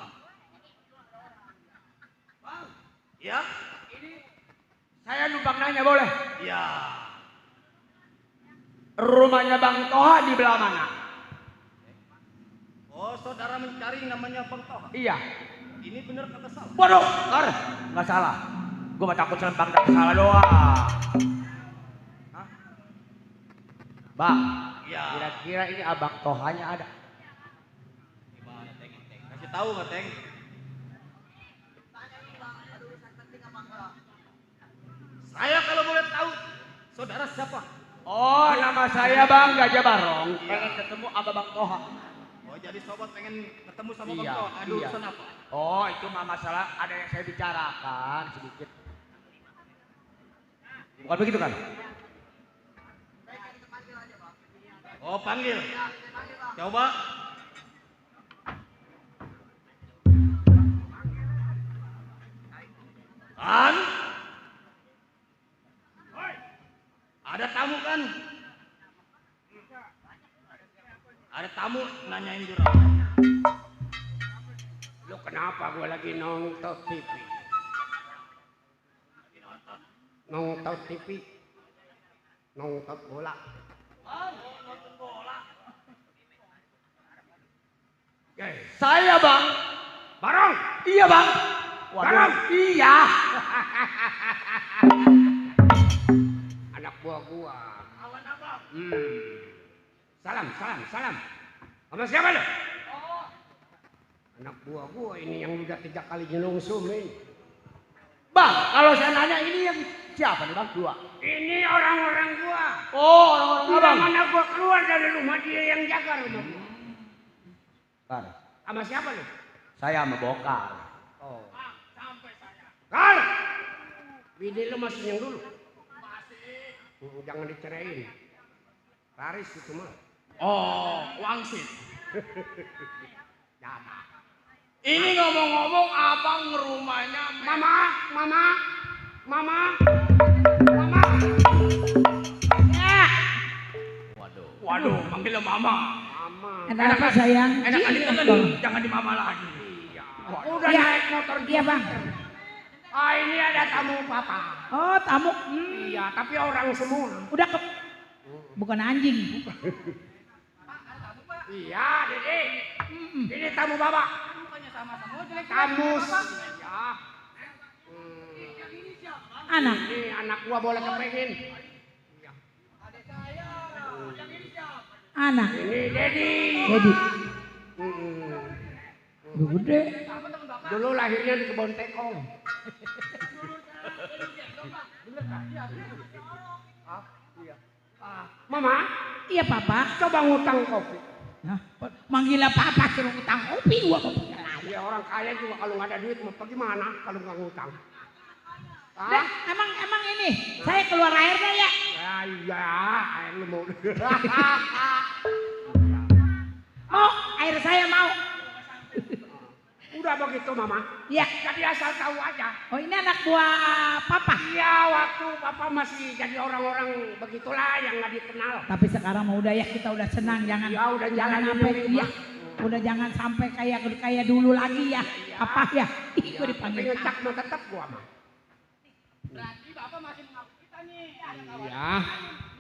Bang. Ya? Saya numpang nanya boleh? Ya. Rumahnya Bang Toha di belah mana? Oh, saudara mencari namanya Bang Toha. Iya. Ini benar kata salah. Waduh, nggak salah. Gua mah takut selempang tak salah doang. Hah? Bang, Ya. kira-kira ini Abang Tohanya ada? Gimana Teng? Kasih tahu nggak Teng? Saya kalau boleh tahu, saudara siapa? Oh, nama saya Bang Gajah Barong. Iya. Pengen ketemu sama Bang Toha. Oh, jadi sobat pengen ketemu sama Bang Iya, Toha. Aduh, iya. urusan apa? Oh, itu mah masalah ada yang saya bicarakan sedikit. Bukan begitu kan? Oh, panggil. Coba. Kan? Ada tamu kan? Ada tamu nanyain jurang. Lu kenapa gua lagi nonton TV? Nonton TV. Nonton bola. Saya Bang. Barong. Iya Bang. Barong. Iya. Anak buah gua. Salam. Sama siapa lu? Anak buah gua ini yang udah 3 kali nyelungsumin. Bang, kalau saya nanya ini yang siapa nih Bang? Dua. Ini orang-orang gua. Oh, orang-orang abang. Mana gua keluar dari rumah dia yang jaga rumah gua. Kar. Sama siapa lu? Saya sama Bokar. Oh. Sampai saya. Kar. Bini lu masih yang dulu? Masih. Jangan diceraiin. Laris itu mah. Oh, wangsit. Jangan. Ini ngomong-ngomong abang rumahnya Mama. Ya, Waduh, manggilnya mama. Mama. ada apa sayang? Enak Iya, aja Bang. jangan di mama lagi. Iya. Udah Iya. naik motor Iya Bang. Ah, ini ada tamu papa. Oh tamu. Iya, tapi orang semua. Udah ke. Bukan anjing. Iya, Dede. Ini tamu bapak. Tamu. Ya. Anak. Ini anak gua boleh kepengen. Anak. Ini Dedi. Jadi. Udah gede. Dulu lahirnya di kebun tekong. Mama, Iya papa. coba ngutang kopi. Hah? Manggilnya papa suruh ngutang kopi gua kok punya lagi. Ya orang kaya juga kalau nggak ada duit mau bagaimana kalau nggak ngutang? Lah, emang ini saya keluar airnya ya. Ya iya, air lu mau. begitu Mama. Ya. Jadi asal tahu aja. Oh ini anak buah papa. Iya waktu Papa masih jadi orang-orang begitulah yang nggak dikenal. Tapi sekarang mau udah ya kita udah senang jangan. Ya udah jangan jalanin sampai dulu, ya. Udah jangan sampai kayak dulu lagi ya. Apa ya? Ih, gue Tapi dipanggil. ngecak mah tetap gua mah. Berarti Bapak masih mengaku kita nih. Iya.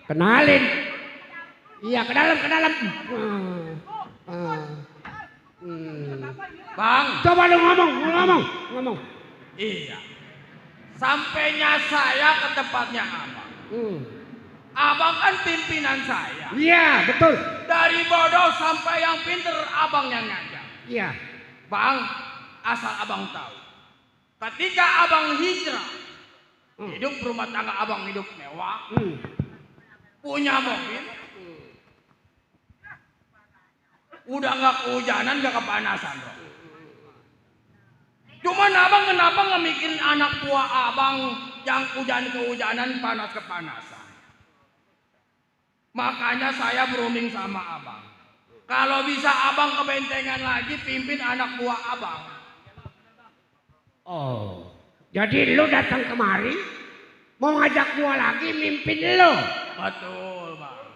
Kenalin. Iya ke dalam ke dalam. Bang, Coba lu ngomong. iya. Sampainya saya ke tempatnya abang. Abang kan pimpinan saya. Iya betul. Dari bodoh sampai yang pinter abang yang ngajar. Iya. Bang, asal abang tahu. Ketika abang hijrah, hidup rumah tangga abang hidup mewah, punya mobil, udah nggak kehujanan, nggak kepanasan, bro. Cuman abang kenapa nggak mikirin anak buah abang yang hujan kehujanan, panas kepanasan? Makanya saya berunding sama abang. Kalau bisa abang kebentengan lagi pimpin anak buah abang. Oh. Jadi lu datang kemari mau ngajak gua lagi mimpin lu. Betul bang.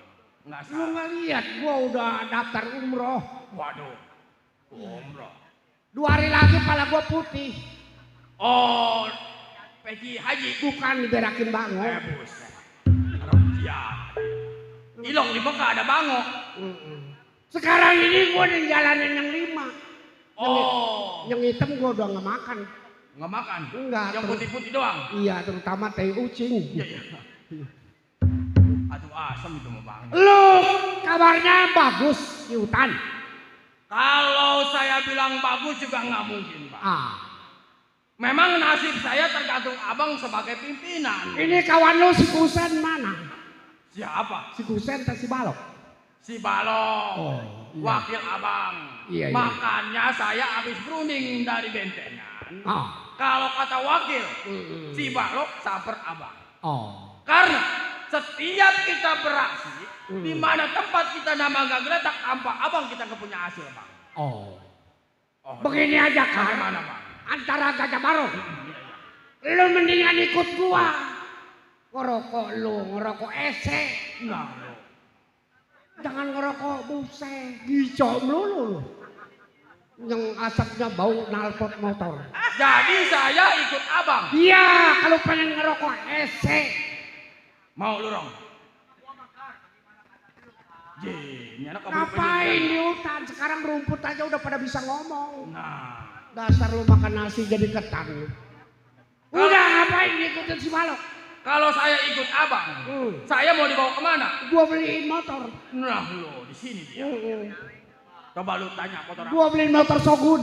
Nggak Lu salah. nggak lihat gua udah daftar umroh. Waduh. Umroh. 2 hari lagi pala gua putih. Oh, peci haji. Bukan diberakin bango. Buset. Rodia. Ilong di Mekah ada bango. Sekarang ini gua udah jalanin yang 5. Oh, Yang hitam gua udah nggak makan. nggak makan. Enggak. Yang putih-putih doang. Iya terutama teh ucing. Iya, iya. Aduh asam itu mah bang. Lu kabarnya bagus di hutan. Kalau saya bilang bagus juga nggak mungkin bang. Memang nasib saya tergantung abang sebagai pimpinan. Ini kawan lu si Kusen mana? Siapa? Si Kusen atau si Balok? Si Balong. Oh, iya. Wakil abang. Iya, iya. Makanya saya habis berunding dari bentengan. Oh. Kalau kata wakil, si Balok saper abang. Oh. Karena setiap kita beraksi, di mana tempat kita nama gak geletak, tanpa abang kita gak punya hasil bang. Oh. Begini aja kan. Bagaimana bang? Antara Gajah Barong. Lu mendingan ikut gua. Ngerokok lu, ngerokok ese. Nah, lo. Jangan ngerokok buset. Gicom lu. Yang asapnya bau knalpot motor. Jadi saya ikut abang. Iya, kalau pengen ngerokok ese. Mau lu rong? Ini anak kabur Ngapain penyidikan. di hutan? Sekarang rumput aja udah pada bisa ngomong. Nah, Dasar lu makan nasi jadi ketan. Udah ngapain ngikutin si Balok? kalau saya ikut abang, saya mau dibawa kemana? Gua beliin motor. Nah lo, di sini dia. Coba lu tanya motor apa? Gua beliin motor Shogun.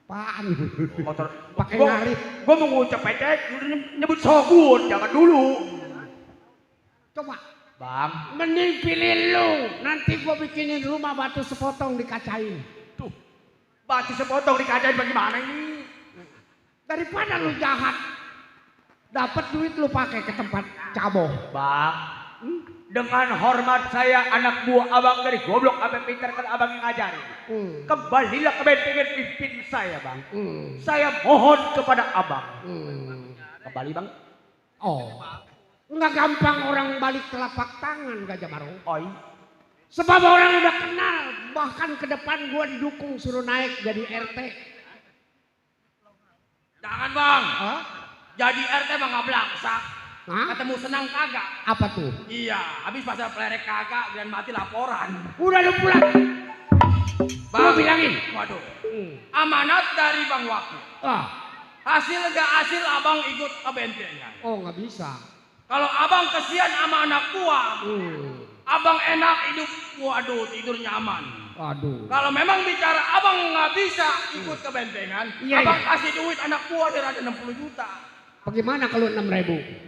Apaan? Motor Pakai ngarit. Gua mau ngucap pecek, nyebut Shogun, jangan dulu. Coba. Bang, Mending pilih lu. Nanti gua bikinin rumah batu sepotong dikacain. tuh. Batu sepotong dikacain bagaimana ini? Daripada lu jahat. Dapat duit lu pakai ke tempat caboh. Bang, dengan hormat saya anak buah abang dari goblok sampai pintar kan abang yang ngajarin. Kembalilah ke bentengan pimpin saya bang. Saya mohon kepada abang. Kembali bang. Oh. Nggak gampang orang balik telapak tangan Gajah Barong. Oi. Sebab orang udah kenal. Bahkan ke depan gua didukung suruh naik jadi RT. Jangan bang. Hah? Jadi RT mah nggak belaksak. Hah? Ketemu senang kagak. Apa tuh? Iya, habis pasal pelerek kagak dan mati laporan. Udah lu pulang. Gua bilangin. Waduh. Amanat dari Bang Wakil. Hasil gak hasil abang ikut ke bentengan. Oh nggak bisa. Kalau abang kesian sama anak buah, abang enak hidup, waduh tidur nyaman. Aduh. Kalau memang bicara abang nggak bisa ikut ke bentengan, Iya, abang iya. kasih duit anak buah dia ada 60 juta. Bagaimana kalau 6.000? 6.000.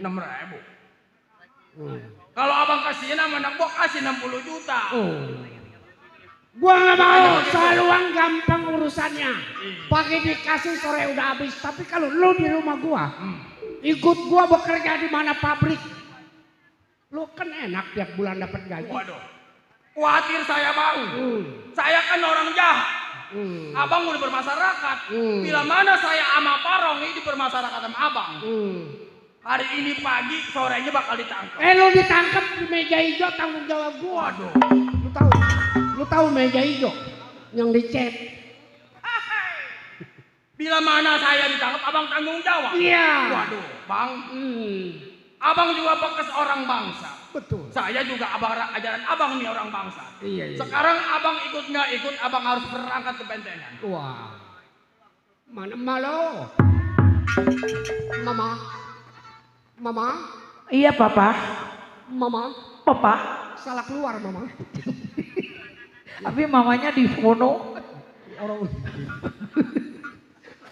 Kalau abang kasihin sama anak buah kasih 60 juta. Gua nggak mau, selaluan gampang urusannya. Pagi dikasih sore udah habis. Tapi kalau lu di rumah gua, ikut gua bekerja di mana pabrik, lu kan enak tiap bulan dapat gaji. Waduh, khawatir saya bang. Saya kan orang jahat. Abang udah bermasyarakat. Bila mana saya sama Parong ini bermasyarakat sama abang. Hari ini pagi, sorenya bakal ditangkap. Lu ditangkap di meja hijau, tanggung jawab gua. Waduh. Lu tahu meja hijau yang dicet. Bila mana saya ditangkap, abang tanggung jawab. Iya. Waduh, bang. Abang juga bekas orang bangsa. Betul. Saya juga ajaran abang nih orang bangsa. Iya. Sekarang abang ikut nggak ikut, abang harus berangkat ke bentengan. Wah. Mana malo? Mama. Iya papa. Mama. Papa. Salah keluar mama. Tapi mamanya di fono. Orang.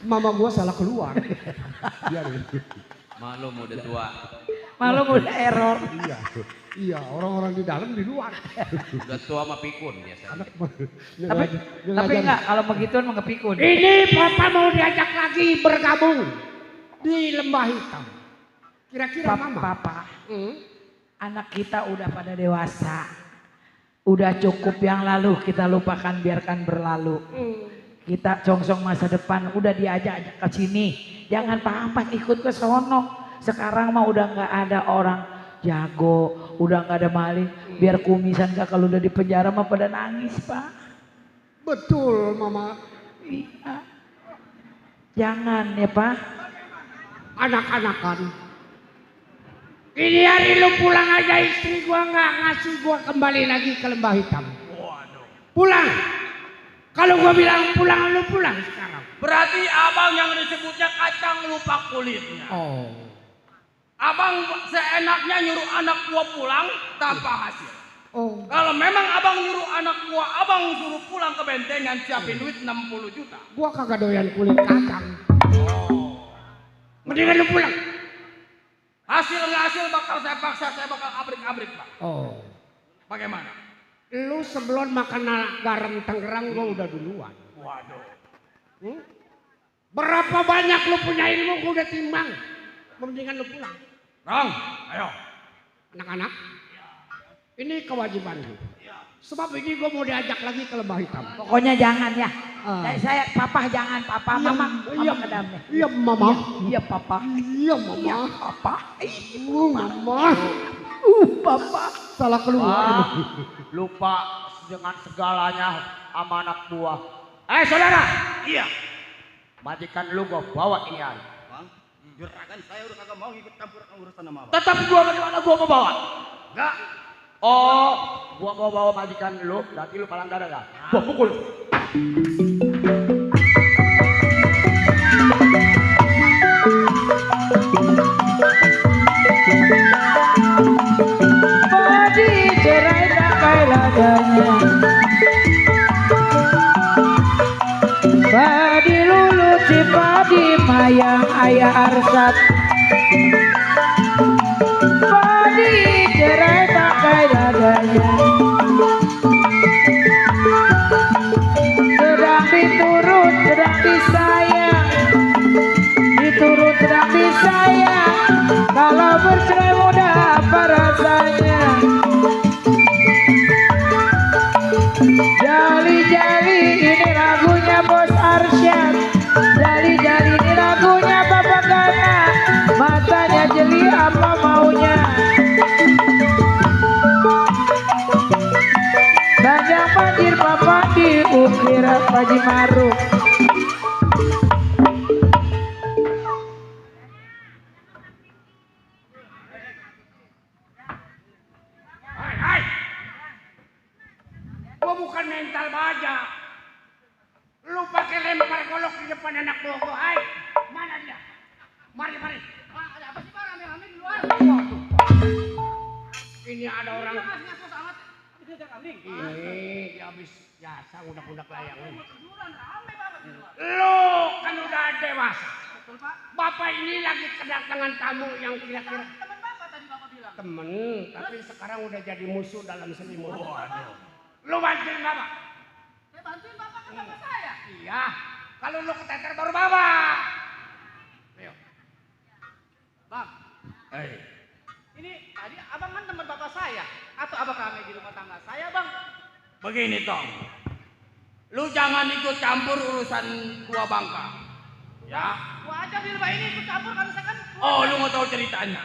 Mama gua salah keluar. Maklum udah tua. Malu udah error. Iya, orang-orang di dalam di luar. Udah tua mah pikun biasanya. Tapi enggak, kalau begituan mau ngepikun. Ini papa mau diajak lagi bergabung di Lembah Hitam. Kira-kira mama. Papa, anak kita udah pada dewasa. Udah cukup yang lalu kita lupakan, biarkan berlalu. Kita congsong masa depan, udah diajak-ajak ke sini. Jangan pampas ikut ke sono. Sekarang mah udah nggak ada orang jago, udah nggak ada maling. Biar kumisan gak kalau udah di penjara mah pada nangis pak. Betul mama. Iya. Jangan ya pak. Anak-anakan. Ini hari lu pulang aja, istri gua nggak ngasih gua kembali lagi ke Lembah Hitam. Waduh. Pulang. Kalau gua bilang pulang, lu pulang sekarang. Berarti abang yang disebutnya kacang lupa kulitnya. Oh. Abang seenaknya nyuruh anak gua pulang tanpa hasil. Oh. Kalau memang abang nyuruh anak gua, abang suruh pulang ke bentengan, siapin duit 60 juta. Gua kagak doyan kulit kacang. Mendingan lu pulang. Hasil nggak hasil bakal saya paksa, saya bakal abrik-abrik pak. Oh. Bagaimana? Lu sebelum makan garam Tangerang gua udah duluan. Waduh. Berapa banyak lu punya ilmu gua udah timbang. Mendingan lu pulang. Rong, ayo. Anak-anak, ini kewajiban lu. Sebab ini gue mau diajak lagi ke Lembah Hitam. Pokoknya jangan ya. Saya papa jangan, papa Iya, mama iya. ke dalamnya. Iya mama. Iya papa. Iya mama. Papa. Mama. Papa. Salah keluar. Lupa dengan segalanya sama anak buah. Saudara. Iya. Majikan lu gua bawa ini hari. Bang, juragan saya udah kagak mau ikut campur urusan sama abang. Tetap gua bagaimana gua mau bawa? Enggak. Oh, gua mau bawa majikan lu, berarti lu palang dada dah. Gua pukul. Padi cerai pakai laganya. Padi lulu cipadi mayang ayah arsat. Padi cerai pakai laganya. Sedang diturut, sedang disayang. Diturut, sedang disayang. Kalau bercerai mudah apa rasanya? Jali-jali ini lagunya Bos Arsyad. Jali-jali ini lagunya Bapak Gana. Matanya jeli apa maunya? Banyak banjir Bapak diukir Haji Maruf. Hai. Gua bukan mental baja. Lu pakai lempar golok di depan anak buah gua. Hai. Mana dia? Mari. Ada apa sih Pak? Rame-rame di luar. Waduh. Ini ada orang. Ini dia habis biasa udak-udak layangan. Lu kan udah dewasa. Betul Pak. Bapak ini lagi kedatangan tamu yang kira-kira teman Bapak tadi Bapak bilang. Temen, tapi sekarang udah jadi musuh dalam selimut. Waduh. Lu bantuin Bapak. Saya bantuin Bapak ke Bapak saya. Iya. Kalau lu keteter baru Bapak. Ayo. Bang. Ini tadi abang kan teman Bapak saya. Atau abang kami di rumah tangga saya Bang. Begini Tong. Lu jangan ikut campur urusan gua Bangka. Ya. Gua aja di rumah ini ikut campur karena saya kan. Oh, lu nggak tahu ceritanya.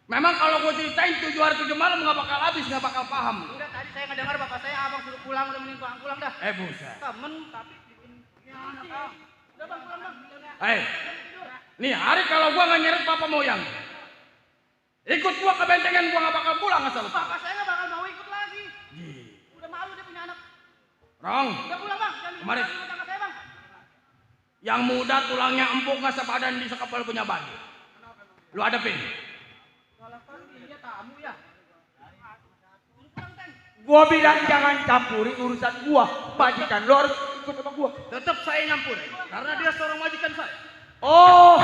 Memang kalau gua ceritain 7 hari 7 malam nggak bakal habis, nggak bakal paham. Udah tadi saya nggak dengar bapak saya abang suruh pulang udah mending pulang dah. Buset. Temen tapi udah bang pulang bang. Nih hari kalau gua nggak nyeret papa moyang, ikut gua ke bentengan gua nggak bakal pulang asal. Bapak saya nggak bakal mau ikut lagi. Udah malu dia punya anak. Rong. Udah pulang bang. Kemarin. Saya bang. Yang muda tulangnya empuk nggak sepadan di sekepal punya bagi. Lu hadapin. Dia tamu ya. Gua bilang jangan campuri urusan gua. Majikan lu harus ikut sama gua. Tetap saya nyampur karena dia seorang majikan saya. Oh.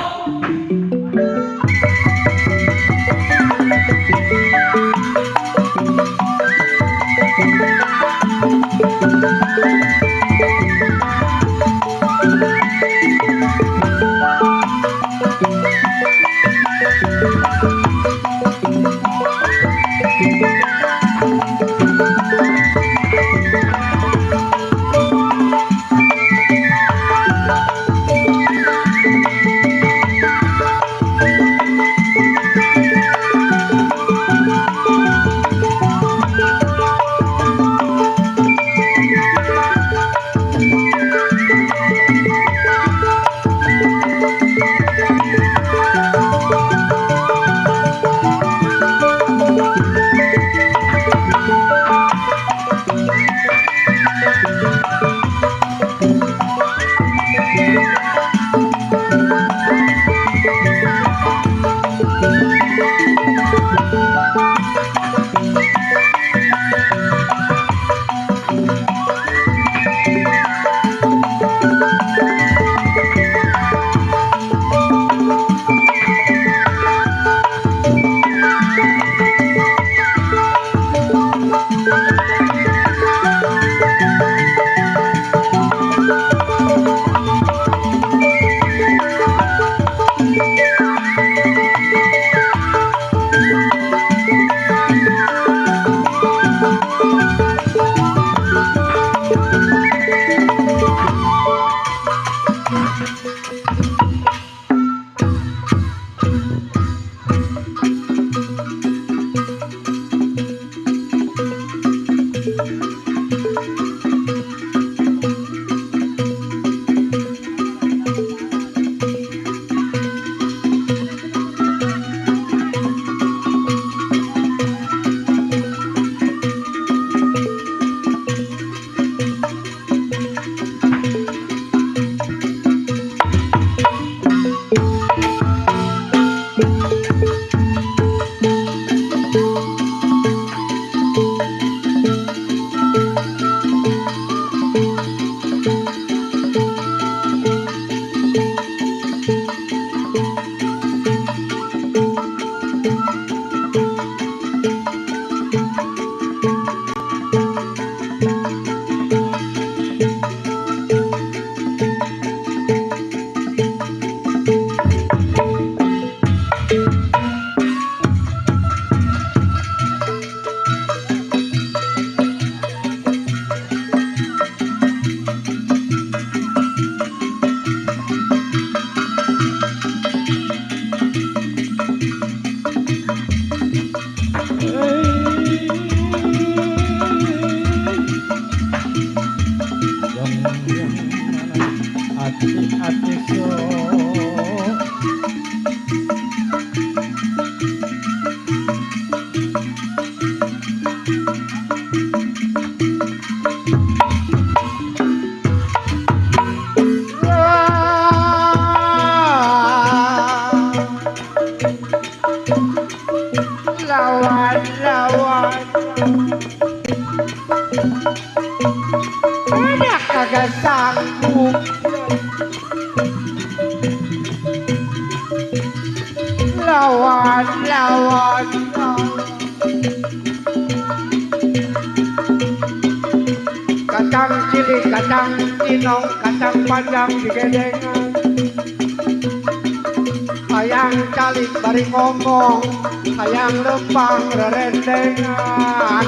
lawan udah kagak sanggup lawan kacang cilik, kacang cinong, kacang panjang digedengan hayang calik bari ngomong hayang lempang rerendengan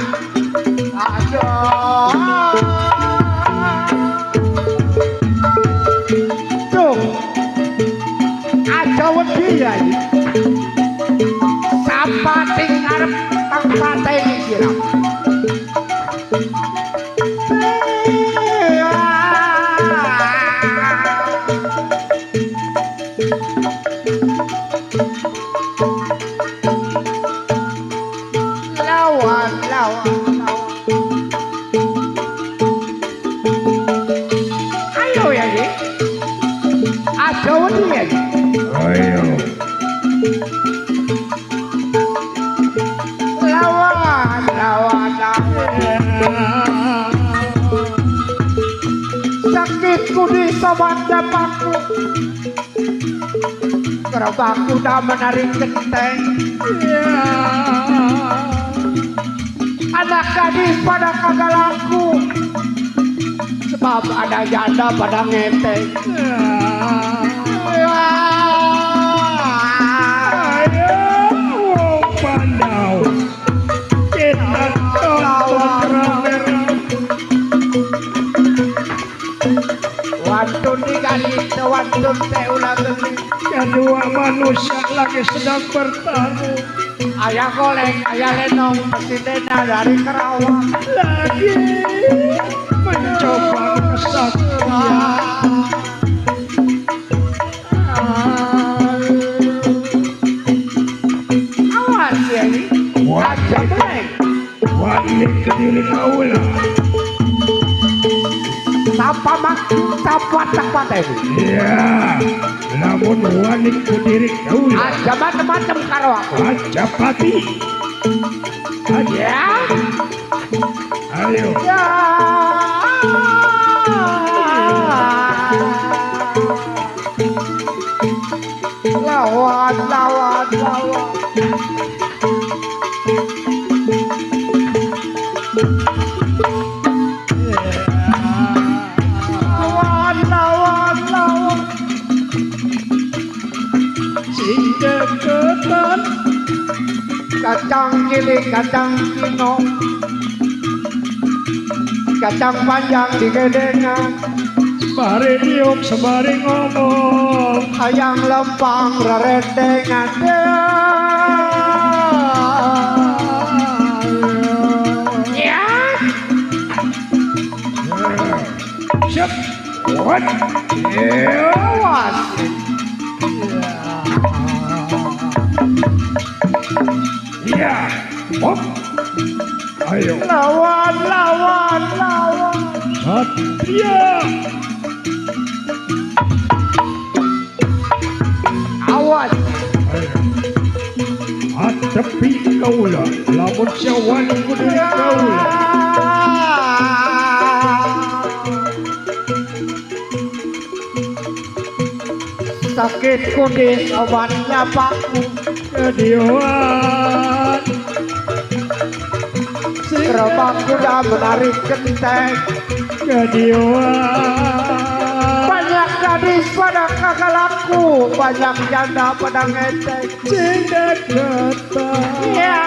aduh arep kang pateni sirah. Sakitku di sawadapakku, gerobakku dah menarik genteng. Anak gadis pada kagak laku, sebab ada janda pada ngeteng. Ayo pandau, kita tonton rame-rame. Wantun digalit, wantun teh ulah geli. Kedua manusia lagi sedang bertarung. Ayah goleng, ayah lenong, presidena dari Kerawang lagi mencoba kesaktian. Awas ya ini, aja meleng. Wani kediri kaulah. Sapa mak, sapa tepat ini. Iya, namun wani kediri kaulah. Aja macam-macam karo aku. Aja pati. Aja. Ayo. Ya. Lawan, lawan, lawan. Lawan, lawan, lawan. Sing deketan. Kacang cilik, kacang kino, kacang panjang di gedengan. Sebari diuk, sebari ngomong, hayang lempang rerendengan. Ya. Siap. What? Awas. Ya. Hop. Ayo. Lawan, lawan, lawan. Satria. Awas. Hadapi kaulah, lamun cawan kudu kaulah. Sakitku di sobatnya pakku kedioan. Gerobakku dah menarik genteng kedioan. Banyak gadis pada kagak laku, banyak janda pada ngeteng. Cinta kata. Ya.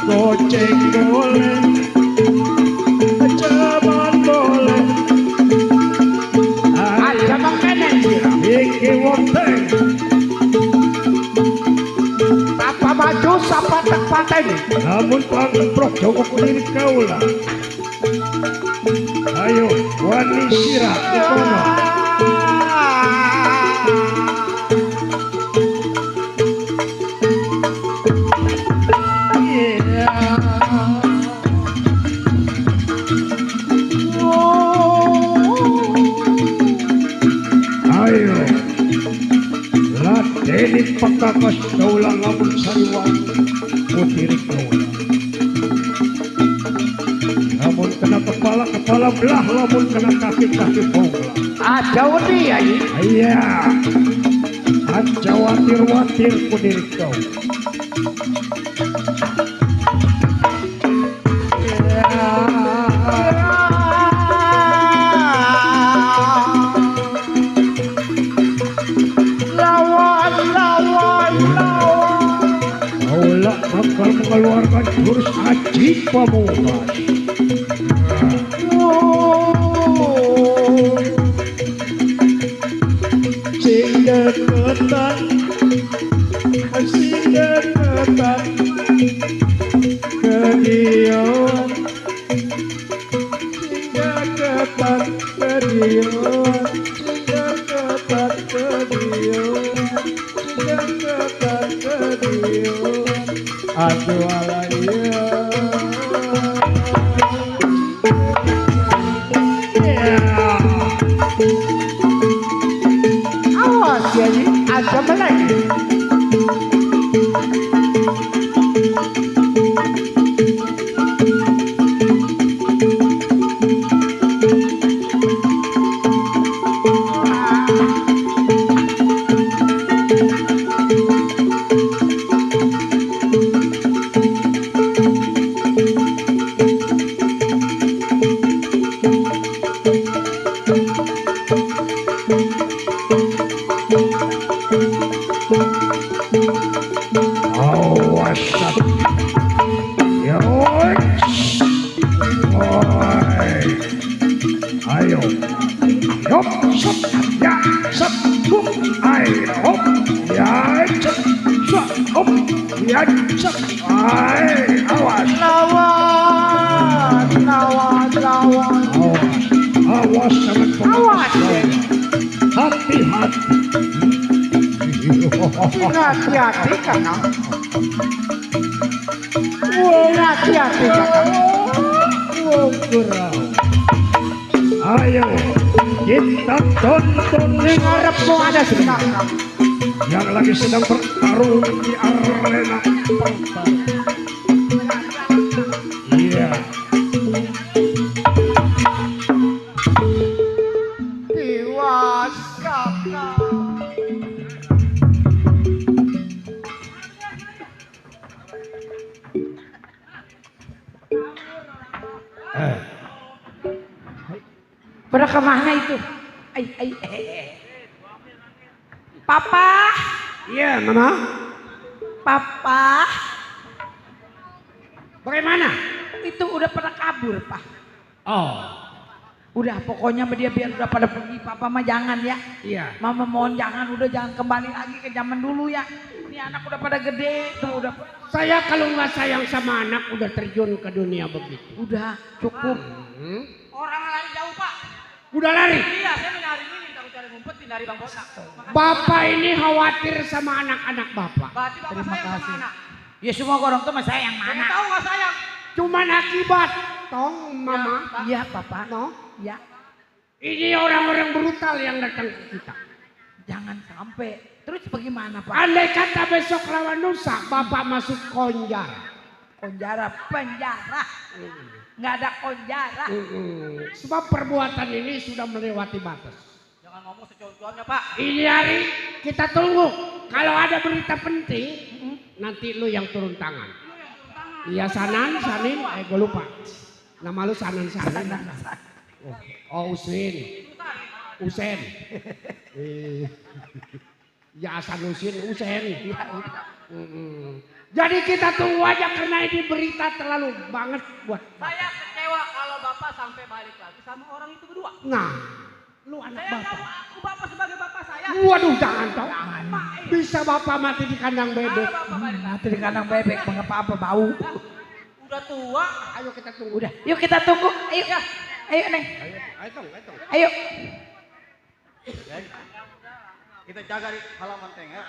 Goceng boleh, jaman boleh. Aja makanan sirah. Iki wonteng. Apa maju, sapa tepat ini. Namun pangprok Joko kulirik kaulah. Ayo, wani sirah di kono. Ayo, lateni pakakas kaulah lamun sariwan putirik kaulah. Lamun kena kepala, kepala belah, lamun kena kaki, kaki bonglah. Aja wedi ya ini? Iya, aja watir-watir putirik kau. Bakal mengeluarkan jurus Aji Pamungkas. deketan, masih deketan ke Dion, deketan ke Dion, deketan ke Dion, deketan ke Dion, aduh alaiya. Awas ya, asam lagi. Awas, yoi, ayo, hop, sop, ya, sop, hop, ayo, hop, ya, sop, sop, hop, ya, sop, awas, lawan, awas, sangat awas, hati-hati. Hati-hati kakak. Hati-hati kakak. Ayo kita tonton ngarep mau ada si kakak yang lagi sedang bertarung di arena pertarungan. Iya. Tiwas kakak. Pada kemana itu? Papa? Iya, Mama. Papa? Bagaimana? Itu udah pada kabur, Pak. Oh, Udah, pokoknya dia biar udah pada pergi. Papa mah jangan ya. iya. Mama mohon jangan, udah jangan kembali lagi ke zaman dulu ya. Ini anak udah pada gede tuh, udah. Saya kalau nggak sayang sama anak udah terjun ke dunia begitu. Udah cukup. Orang lari jauh Pak. Udah lari. Iya, saya nyari ini, takut cari ngumpet di dari Bang Botak. Bapak ini khawatir sama anak-anak Bapak. Berarti Bapak Terima sayang sama kasih. anak. Ya semua orang tuh mah sayang Saya mana? tahu nggak sayang. Cuman akibat, tong Mama. Iya, Papa. No, Ya, ini orang-orang brutal yang datang ke kita. jangan sampai. Terus bagaimana, Pak? Andai kata besok lawan lusa, Bapak masuk konjar. Penjara. Nggak ada konjara. Sebab perbuatan ini sudah melewati batas. Jangan ngomong sejauh-jauhnya Pak. Ini hari kita tunggu. Kalau ada berita penting, nanti lu yang turun tangan. Iya Sanin, gue lupa. Nama lu Sanin. Oh Usen. Ya Sanusin Usen. Jadi kita tunggu aja karena ini berita terlalu banget buat. Saya kecewa kalau Bapak sampai balik lagi sama orang itu berdua. Nah, lu anak Saya Bapak. mau aku Bapak sebagai Bapak saya. Waduh jangan toh. Bisa Bapak mati di kandang bebek. Bapak balik lagi. Mati di kandang bebek, mengapa apa bau? Udah tua. Ayo kita tunggu. Udah, yuk kita tunggu. Ayo, ayo Neng. Ayo. Kita jaga di halaman teng ya.